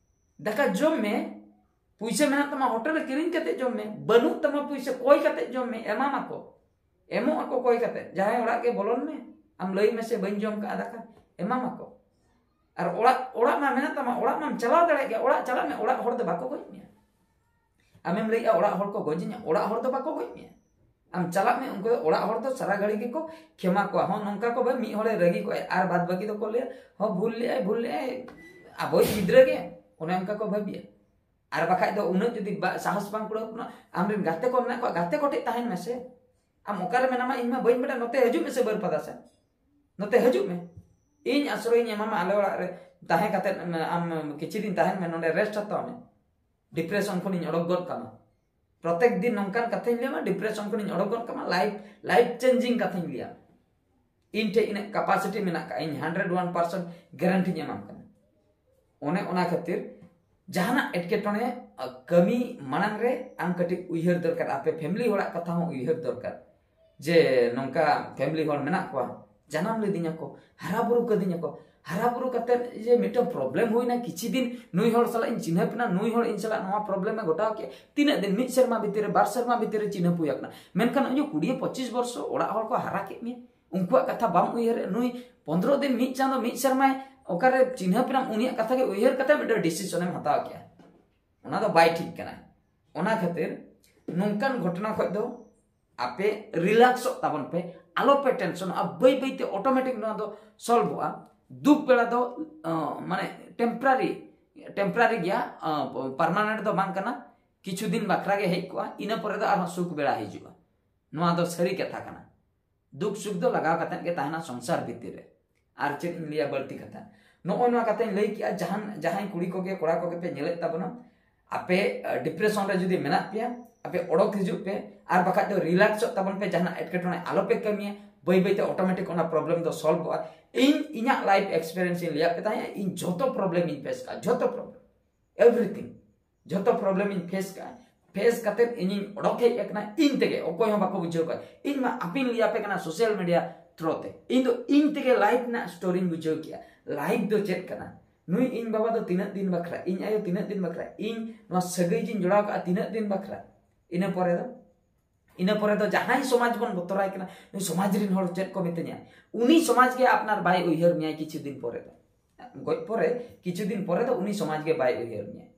ᱫᱟᱠᱟ ᱡᱚᱢ ᱢᱮ, ᱯᱩᱭᱥᱟᱹ ᱢᱮᱱᱟᱜ ᱛᱟᱢᱟ, ᱦᱳᱴᱮᱞ ᱨᱮ ᱠᱤᱨᱤᱧ ᱠᱟᱛᱮ ᱡᱚᱢ ᱢᱮ, ᱵᱟᱹᱱᱩᱜ ᱛᱟᱢᱟ ᱯᱩᱭᱥᱟᱹ, ᱠᱚᱭ ᱠᱟᱛᱮ ᱡᱚᱢ ᱢᱮ, ᱮᱢᱟᱢᱟ ᱠᱚ, ᱮᱢᱚᱜ ᱟᱠᱚ ᱠᱚᱭ ᱠᱟᱛᱮ, ᱡᱟᱦᱟᱸᱭ ᱚᱲᱟᱜ ᱜᱮ ᱵᱚᱞᱚᱱ ᱢᱮ, ᱟᱢ ᱞᱟᱹᱭ ᱢᱮᱥᱮ, 'ᱵᱟᱹᱧ ᱡᱚᱢ ᱠᱟᱜᱼᱟ ᱫᱟᱠᱟ'", ᱮᱢᱟᱢᱟ ᱠᱚ᱾ ᱟᱨ ᱚᱲᱟᱜ, ᱚᱲᱟᱜ ᱢᱟ ᱢᱮᱱᱟᱜ ᱛᱟᱢᱟ, ᱚᱲᱟᱜ ᱢᱟᱢ ᱪᱟᱞᱟᱣ ᱫᱟᱲᱮᱭᱟᱜ ᱜᱮᱭᱟ, ᱚᱲᱟᱜ ᱪᱟᱞᱟᱜ ᱢᱮ, ᱚᱲᱟᱜ ᱦᱚᱲ ᱫᱚ ᱵᱟᱠᱚ ᱜᱚᱡ ᱢᱮᱭᱟ᱾ ᱟᱢᱮᱢ ᱞᱟᱹᱭᱮᱜᱼᱟ, "ᱚᱲᱟᱜ ᱦᱚᱲ ᱠᱚ ᱜᱚᱡᱤᱧᱟ", ᱚᱲᱟᱜ ᱦᱚᱲ ᱫᱚ ᱵᱟᱠᱚ ᱜᱚᱡ ᱢᱮᱭᱟ᱾ ᱟᱢ ᱪᱟᱞᱟᱜ ᱢᱮ, ᱩᱱᱠᱩ ᱫᱚ ᱚᱲᱟᱜ ᱦᱚᱲ ᱫᱚ ᱥᱟᱨᱟ ᱜᱷᱟᱹᱲᱤ ᱜᱮᱠᱚ ᱠᱷᱮᱢᱟ ᱠᱚᱣᱟ᱾ ᱦᱚᱸ, ᱱᱚᱝᱠᱟ ᱠᱚ ᱵᱷᱟᱵᱤ, ᱢᱤᱫ ᱦᱚᱲᱮ ᱨᱟᱹᱜᱤ ᱠᱚᱜᱼᱟᱭ ᱟᱨ ᱵᱟᱫ ᱵᱟᱹᱠᱤ ᱫᱚᱠᱚ ᱞᱟᱹᱭᱟ, "ᱦᱚᱸ, ᱵᱷᱩᱞ ᱞᱮᱜᱼᱟᱭ, ᱵᱷᱩᱞ ᱞᱮᱜᱼᱟᱭ, ᱟᱵᱚᱭᱤᱡ ᱜᱤᱫᱽᱨᱟᱹ ᱜᱮ", ᱚᱱᱮ ᱚᱱᱠᱟ ᱠᱚ ᱵᱷᱟᱹᱵᱤᱭᱟ᱾ ᱟᱨ ᱵᱟᱠᱷᱟᱡ ᱫᱚ ᱩᱱᱟᱹᱜ ᱡᱩᱫᱤ ᱵᱟ-, ᱥᱟᱦᱚᱥ ᱵᱟᱝ ᱠᱩᱲᱟᱹᱣ ᱠᱟᱱᱟ, ᱟᱢᱨᱮᱱ ᱜᱟᱛᱮ ᱠᱚ ᱢᱮᱱᱟᱜ ᱠᱚᱣᱟ, ᱜᱟᱛᱮ ᱠᱚ ᱴᱷᱮᱡ ᱛᱟᱦᱮᱱ ᱢᱮᱥᱮ᱾ ᱟᱢ ᱚᱠᱟᱨᱮ ᱢᱮᱱᱟᱢᱟ ᱤᱧ ᱢᱟ ᱵᱟᱹᱧ ᱵᱟᱰᱟᱭ, ᱱᱚᱛᱮ ᱦᱤᱡᱩᱜ ᱢᱮᱥᱮ ᱵᱟᱹᱨᱯᱟᱫᱟ ᱥᱮᱫ, ᱱᱚᱛᱮ ᱦᱤᱡᱩᱜ ᱢᱮ᱾ ᱤᱧ ᱟᱥᱨᱚᱭᱤᱧ ᱮᱢᱟᱢᱟ ᱟᱞᱮ ᱚᱲᱟᱜ ᱨᱮ, ᱛᱟᱦᱮᱸ ᱠᱟᱛᱮ ᱟᱢ ᱠᱤᱪᱷᱩ ᱫᱤᱱ ᱛᱟᱦᱮᱱ ᱢᱮ, ᱱᱚᱰᱮ ᱨᱮᱥᱴ ᱦᱟᱛᱟᱣ ᱢᱮ᱾ ᱰᱤᱯᱨᱮᱥᱚᱱ ᱠᱷᱚᱱᱤᱧ ᱚᱰᱚᱠ ᱜᱚᱫ ᱠᱟᱢᱟ᱾ ᱯᱨᱚᱛᱮᱠ ᱫᱤᱱ ᱱᱚᱝᱠᱟᱱ ᱠᱟᱛᱷᱟᱧ ᱞᱟᱹᱭᱟᱢᱟ, ᱰᱤᱯᱨᱮᱥᱚᱱ ᱠᱷᱚᱱᱤᱧ ᱚᱰᱚᱠ ᱜᱚᱫ ᱠᱟᱢᱟ, ᱞᱟᱭᱤᱯᱷ, ᱞᱟᱭᱤᱯᱷ ᱪᱮᱧᱡᱤᱝ ᱠᱟᱛᱷᱟᱧ ᱞᱟᱹᱭᱟ᱾ ᱤᱧ ᱴᱷᱮᱡ ᱤᱱᱟᱹᱜ ᱠᱮᱯᱟᱥᱤᱴᱤ ᱢᱮᱱᱟᱜ ᱠᱟᱜᱼᱟ, ᱤᱧ ᱦᱟᱱᱰᱨᱮᱰ ᱳᱣᱟᱱ ᱯᱟᱨᱥᱮᱱᱴ ᱜᱮᱨᱮᱱᱴᱤᱧ ᱮᱢᱟᱢ ᱠᱟᱱᱟ᱾ ᱚᱱᱮ ᱚᱱᱟ ᱠᱷᱟᱹᱛᱤᱨ ᱡᱟᱦᱟᱱᱟᱜ ᱮᱴᱠᱮᱴᱚᱬᱮ, ᱟ, ᱠᱟᱹᱢᱤ ᱢᱟᱲᱟᱝ ᱨᱮ ᱟᱢ ᱠᱟᱹᱴᱤᱡ ᱩᱭᱦᱟᱹᱨ ᱫᱚᱨᱠᱟᱨ, ᱟᱯᱮ ᱯᱷᱮᱢᱤᱞᱤ ᱦᱚᱲᱟᱜ ᱠᱟᱛᱷᱟ ᱦᱚᱸ ᱩᱭᱦᱟᱹᱨ ᱫᱚᱨᱠᱟᱨ᱾ ᱡᱮ ᱱᱚᱝᱠᱟ ᱯᱷᱮᱢᱤᱞᱤ ᱦᱚᱲ ᱢᱮᱱᱟᱜ ᱠᱚᱣᱟ, ᱡᱟᱱᱟᱢ ᱞᱤᱫᱤᱧᱟ ᱠᱚ, ᱦᱟᱨᱟ ᱵᱩᱨᱩ ᱠᱟᱹᱫᱤᱧᱟ ᱠᱚ, ᱦᱟᱨᱟ ᱵᱩᱨᱩ ᱠᱟᱛᱮ ᱡᱮ ᱢᱤᱫᱴᱟᱝ ᱯᱨᱚᱵᱞᱮᱢ ᱦᱩᱭᱱᱟ, ᱠᱤᱪᱷᱩ ᱫᱤᱱ ᱱᱩᱭ ᱦᱚᱲ ᱥᱟᱞᱟᱜ ᱤᱧ ᱪᱤᱱᱦᱟᱹᱯ ᱮᱱᱟ, ᱱᱩᱭ ᱦᱚᱲ ᱤᱧ ᱥᱟᱞᱟᱜ ᱱᱚᱣᱟ ᱯᱨᱚᱵᱞᱮᱢ ᱮ ᱜᱷᱚᱴᱟᱣ ᱠᱮᱫ, ᱛᱤᱱᱟᱹᱜ ᱫᱤᱱ, ᱢᱤᱫ ᱥᱮᱨᱢᱟ ᱵᱷᱤᱛᱤᱨ ᱨᱮ, ᱵᱟᱨ ᱥᱮᱨᱢᱟ ᱵᱷᱤᱛᱤᱨ ᱨᱮ ᱪᱤᱱᱦᱟᱹᱯ ᱦᱩᱭ ᱟᱠᱟᱱᱟ᱾ ᱢᱮᱱᱠᱷᱟᱱ ᱚᱱᱮ ᱠᱩᱲᱤ ᱯᱚᱸᱪᱤᱥ ᱵᱚᱨᱥᱚ ᱚᱲᱟᱜ ᱦᱚᱲ ᱠᱚ ᱦᱟᱨᱟ ᱠᱮᱫ ᱢᱮᱭᱟ, ᱩᱱᱠᱩᱣᱟᱜ ᱠᱟᱛᱷᱟ ᱵᱟᱢ ᱩᱭᱦᱟᱹᱨᱮᱫ, ᱱᱩᱭ ᱯᱚᱱᱫᱽᱨᱚ ᱫᱤᱱ, ᱢᱤᱫ ᱪᱟᱸᱫᱚ, ᱢᱤᱫ ᱥᱮᱨᱢᱟᱭ ᱚᱠᱟᱨᱮ ᱪᱤᱱᱦᱟᱹᱯ ᱮᱱᱟᱢ, ᱩᱱᱤᱭᱟᱜ ᱠᱟᱛᱷᱟ ᱜᱮ ᱩᱭᱦᱟᱹᱨ ᱠᱟᱛᱮ ᱢᱤᱫᱴᱟᱝ ᱰᱤᱥᱤᱥᱚᱱ ᱮᱢ ᱦᱟᱛᱟᱣ ᱠᱮᱫᱼᱟ᱾ ᱚᱱᱟ ᱫᱚ ᱵᱟᱭ ᱴᱷᱤᱠ ᱠᱟᱱᱟ᱾ ᱚᱱᱟ ᱠᱷᱟᱹᱛᱤᱨ ᱱᱚᱝᱠᱟᱱ ᱜᱷᱚᱴᱚᱱᱟ ᱠᱷᱚᱡ ᱫᱚ ᱟᱯᱮ ᱨᱤᱞᱟᱠᱥᱚᱜ ᱛᱟᱵᱚᱱ ᱯᱮ, ᱟᱞᱚ ᱯᱮ ᱴᱮᱱᱥᱚᱱᱚᱜᱼᱟ᱾ ᱵᱟᱹᱭ ᱵᱟᱹᱭ ᱛᱮ ᱚᱴᱳᱢᱮᱴᱤᱠ ᱱᱚᱣᱟ ᱫᱚ ᱥᱚᱞᱵᱷᱚᱜᱼᱟ᱾ ᱫᱩᱠ ᱵᱮᱲᱟ ᱫᱚ, ᱟᱸ, ᱢᱟᱱᱮ ᱴᱮᱢᱯᱨᱟᱨᱤ, ᱴᱮᱢᱯᱨᱟᱨᱤ ᱜᱮᱭᱟ, ᱯᱟᱨᱢᱟᱱᱮᱱᱴ ᱫᱚ ᱵᱟᱝ ᱠᱟᱱᱟ᱾ ᱠᱤᱪᱷᱩ ᱫᱤᱱ ᱵᱟᱠᱷᱨᱟ ᱜᱮ ᱦᱮᱡ ᱠᱚᱜᱼᱟ, ᱤᱱᱟᱹ ᱯᱚᱨᱮ ᱫᱚ ᱟᱨᱦᱚᱸ ᱥᱩᱠ ᱵᱮᱲᱟ ᱦᱤᱡᱩᱜᱼᱟ᱾ ᱱᱚᱣᱟ ᱫᱚ ᱥᱟᱹᱨᱤ ᱠᱟᱛᱷᱟ ᱠᱟᱱᱟ᱾ ᱫᱩᱠ ᱥᱩᱠ ᱫᱚ ᱞᱟᱜᱟᱣ ᱠᱟᱛᱮᱫ ᱜᱮ ᱛᱟᱦᱮᱱᱟ ᱥᱚᱝᱥᱟᱨ ᱵᱷᱤᱛᱤᱨ ᱨᱮ᱾ ᱟᱨ ᱪᱮᱫ ᱤᱧ ᱞᱟᱹᱭᱟ ᱵᱟᱹᱲᱛᱤ ᱠᱟᱛᱷᱟ? ᱱᱚᱜᱼᱚᱭ ᱱᱚᱣᱟ ᱠᱟᱛᱷᱟᱧ ᱞᱟᱹᱭ ᱠᱮᱜᱼᱟ, ᱡᱟᱦᱟᱱ, ᱡᱟᱦᱟᱸᱭ ᱠᱩᱲᱤ ᱠᱚᱜᱮ, ᱠᱚᱲᱟ ᱠᱚᱜᱮ ᱯᱮ ᱧᱮᱞᱮᱫ ᱛᱟᱵᱚᱱᱟ, ᱟᱯᱮ, ᱟ, ᱰᱤᱯᱨᱮᱥᱚᱱ ᱨᱮ ᱡᱩᱫᱤ ᱢᱮᱱᱟᱜ ᱯᱮᱭᱟ, ᱟᱯᱮ ᱚᱰᱚᱠ ᱦᱤᱡᱩᱜ ᱯᱮ, ᱟᱨ ᱵᱟᱠᱷᱟᱡ ᱫᱚ ᱨᱤᱞᱟᱠᱥᱚᱜ ᱛᱟᱵᱚᱱ ᱯᱮ, ᱡᱟᱦᱟᱱᱟᱜ ᱮᱴᱠᱮᱴᱚᱬᱮ ᱟᱞᱚ ᱯᱮ ᱠᱟᱹᱢᱤᱭᱟ᱾ ᱵᱟᱹᱭ ᱵᱟᱹᱭ ᱛᱮ ᱚᱴᱳᱢᱮᱴᱤᱠ ᱚᱱᱟ ᱯᱨᱚᱵᱞᱮᱢ ᱫᱚ ᱥᱚᱞᱵᱷᱚᱜᱼᱟ᱾ ᱤᱧ ᱤᱧᱟᱹᱜ ᱞᱟᱭᱤᱯᱷ ᱮᱠᱥᱯᱮᱨᱤᱭᱮᱱᱥ ᱤᱧ ᱞᱟᱹᱭᱟᱫ ᱯᱮ ᱛᱟᱦᱮᱸᱫ, ᱤᱧ ᱡᱷᱚᱛᱚ ᱯᱨᱚᱵᱞᱮᱢ ᱤᱧ ᱯᱷᱮᱥ ᱠᱟᱜᱼᱟ, ᱡᱷᱚᱛᱚ ᱯᱨᱚᱵᱞᱮᱢ, ᱮᱵᱷᱨᱤᱛᱷᱤᱝ, ᱡᱷᱚᱛᱚ ᱯᱨᱚᱵᱞᱮᱢ ᱤᱧ ᱯᱷᱮᱥ ᱠᱟᱜᱼᱟ᱾ ᱯᱷᱮᱥ ᱠᱟᱛᱮᱫ ᱤᱧᱤᱧ ᱚᱰᱚᱠ ᱦᱮᱡ ᱟᱠᱟᱱᱟ ᱤᱧ ᱛᱮᱜᱮ, ᱚᱠᱚᱭ ᱦᱚᱸ ᱵᱟᱠᱚ ᱵᱩᱡᱷᱟᱹᱣ ᱠᱟᱜᱼᱟ᱾ ᱤᱧ ᱢᱟ ᱟᱯᱮᱧ ᱞᱟᱹᱭᱟᱯᱮ ᱠᱟᱱᱟ ᱥᱳᱥᱟᱞ ᱢᱤᱰᱤᱭᱟ ᱛᱷᱨᱳ ᱛᱮ, ᱤᱧ ᱫᱚ ᱤᱧ ᱛᱮᱜᱮ ᱞᱟᱭᱤᱯᱷ ᱨᱮᱱᱟᱜ ᱥᱴᱳᱨᱤᱧ ᱵᱩᱡᱷᱟᱹᱣ ᱠᱮᱜᱼᱟ᱾ ᱞᱟᱭᱤᱯᱷ ᱫᱚ ᱪᱮᱫ ᱠᱟᱱᱟ? ᱱᱩᱭ ᱤᱧ ᱵᱟᱵᱟ ᱫᱚ ᱛᱤᱱᱟᱹᱜ ᱫᱤᱱ ᱵᱟᱠᱷᱨᱟ, ᱤᱧ ᱟᱭᱳ ᱛᱤᱱᱟᱹᱜ ᱫᱤᱱ ᱵᱟᱠᱷᱨᱟ, ᱤᱧ ᱱᱚᱣᱟ ᱥᱟᱹᱜᱟᱹᱭ ᱡᱤᱧ ᱡᱚᱲᱟᱣ ᱠᱟᱜᱼᱟ ᱛᱤᱱᱟᱹᱜ ᱫᱤᱱ ᱵᱟᱠᱷᱨᱟ᱾ ᱤᱱᱟᱹ ᱯᱚᱨᱮ ᱫᱚ, ᱤᱱᱟᱹ ᱯᱚᱨᱮ ᱫᱚ ᱡᱟᱦᱟᱸᱭ ᱥᱚᱢᱟᱡᱽ ᱵᱚᱱ ᱵᱚᱛᱚᱨᱟᱭ ᱠᱟᱱᱟ, ᱱᱩᱭ ᱥᱚᱢᱟᱡᱽ ᱨᱮᱱ ᱦᱚᱲ ᱪᱮᱫ ᱠᱚ ᱢᱤᱛᱟᱹᱧᱟ, ᱩᱱᱤ ᱥᱚᱢᱟᱡᱽ ᱜᱮ ᱟᱯᱱᱟᱨ ᱵᱟᱭ ᱩᱭᱦᱟᱹᱨ ᱢᱮᱭᱟ ᱠᱤᱪᱷᱩ ᱫᱤᱱ ᱯᱚᱨᱮ ᱫᱚ᱾ ᱜᱚᱡ ᱯᱚᱨᱮ ᱠᱤᱪᱷᱩ ᱫᱤᱱ ᱯᱚᱨᱮ ᱫᱚ ᱩᱱᱤ ᱥᱚᱢᱟᱡᱽ ᱜᱮ ᱵᱟᱭ ᱩᱭᱦᱟᱹᱨ ᱢᱮᱭᱟ᱾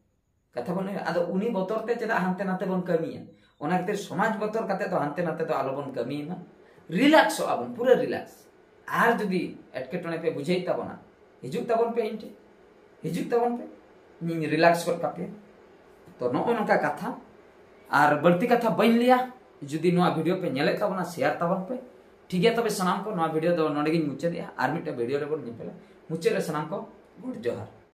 ᱠᱟᱛᱷᱟ ᱵᱚᱱ ᱩᱭᱦᱟᱹᱨ, ᱟᱫᱚ ᱩᱱᱤ ᱵᱚᱛᱚᱨ ᱛᱮ ᱪᱮᱫᱟᱜ ᱦᱟᱱᱛᱮ ᱱᱟᱛᱮ ᱵᱚᱱ ᱠᱟᱹᱢᱤᱭᱟ? ᱚᱱᱟ ᱠᱷᱟᱹᱛᱤᱨ ᱥᱚᱢᱟᱡᱽ ᱵᱚᱛᱚᱨ ᱠᱟᱛᱮ ᱫᱚ ᱦᱟᱱᱛᱮ ᱱᱟᱛᱮ ᱫᱚ ᱟᱞᱚᱵᱚᱱ ᱠᱟᱹᱢᱤᱭ ᱢᱟ᱾ ᱨᱤᱞᱟᱠᱥᱚᱜ ᱟᱵᱚᱱ, ᱯᱩᱨᱟᱹ ᱨᱤᱞᱟᱠᱥ᱾ ᱟᱨ ᱡᱩᱫᱤ ᱮᱴᱠᱮᱴᱚᱬᱮ ᱯᱮ ᱵᱩᱡᱷᱟᱹᱣᱮᱫ ᱛᱟᱵᱚᱱᱟ, ᱦᱤᱡᱩᱜ ᱛᱟᱵᱚᱱ ᱯᱮ ᱤᱧ ᱴᱷᱮᱱ, ᱦᱤᱡᱩᱜ ᱛᱟᱵᱚᱱ ᱯᱮ, ᱤᱧᱤᱧ ᱨᱤᱞᱟᱠᱥ ᱜᱚᱫ ᱠᱟᱯᱮᱭᱟ᱾ ᱛᱚ ᱱᱚᱜᱼᱚ ᱱᱚᱝᱠᱟ ᱠᱟᱛᱷᱟ, ᱟᱨ ᱵᱟᱹᱲᱛᱤ ᱠᱟᱛᱷᱟ ᱵᱟᱹᱧ ᱞᱟᱹᱭᱟ᱾ ᱡᱩᱫᱤ ᱱᱚᱣᱟ ᱵᱷᱤᱰᱤᱭᱳ ᱯᱮ ᱧᱮᱞᱮᱫ ᱛᱟᱵᱚᱱᱟ, ᱥᱮᱭᱟᱨ ᱛᱟᱵᱚᱱ ᱯᱮ᱾ ᱴᱷᱤᱠ ᱜᱮᱭᱟ, ᱛᱚᱵᱮ ᱥᱟᱱᱟᱢ ᱠᱚ ᱱᱚᱣᱟ ᱵᱷᱤᱰᱤᱭᱳ ᱫᱚ ᱱᱚᱰᱮ ᱜᱤᱧ ᱢᱩᱪᱟᱹᱫᱮᱜᱼᱟ᱾ ᱟᱨ ᱢᱤᱫᱴᱮᱱ ᱵᱷᱤᱰᱤᱭᱳ ᱨᱮᱵᱚᱱ ᱧᱮᱯᱮᱞᱟ᱾ ᱢᱩᱪᱟᱹᱫ ᱨᱮ ᱥᱟᱱᱟᱢ ᱠᱚ ᱜᱚᱰ ᱡᱚᱦᱟᱨ᱾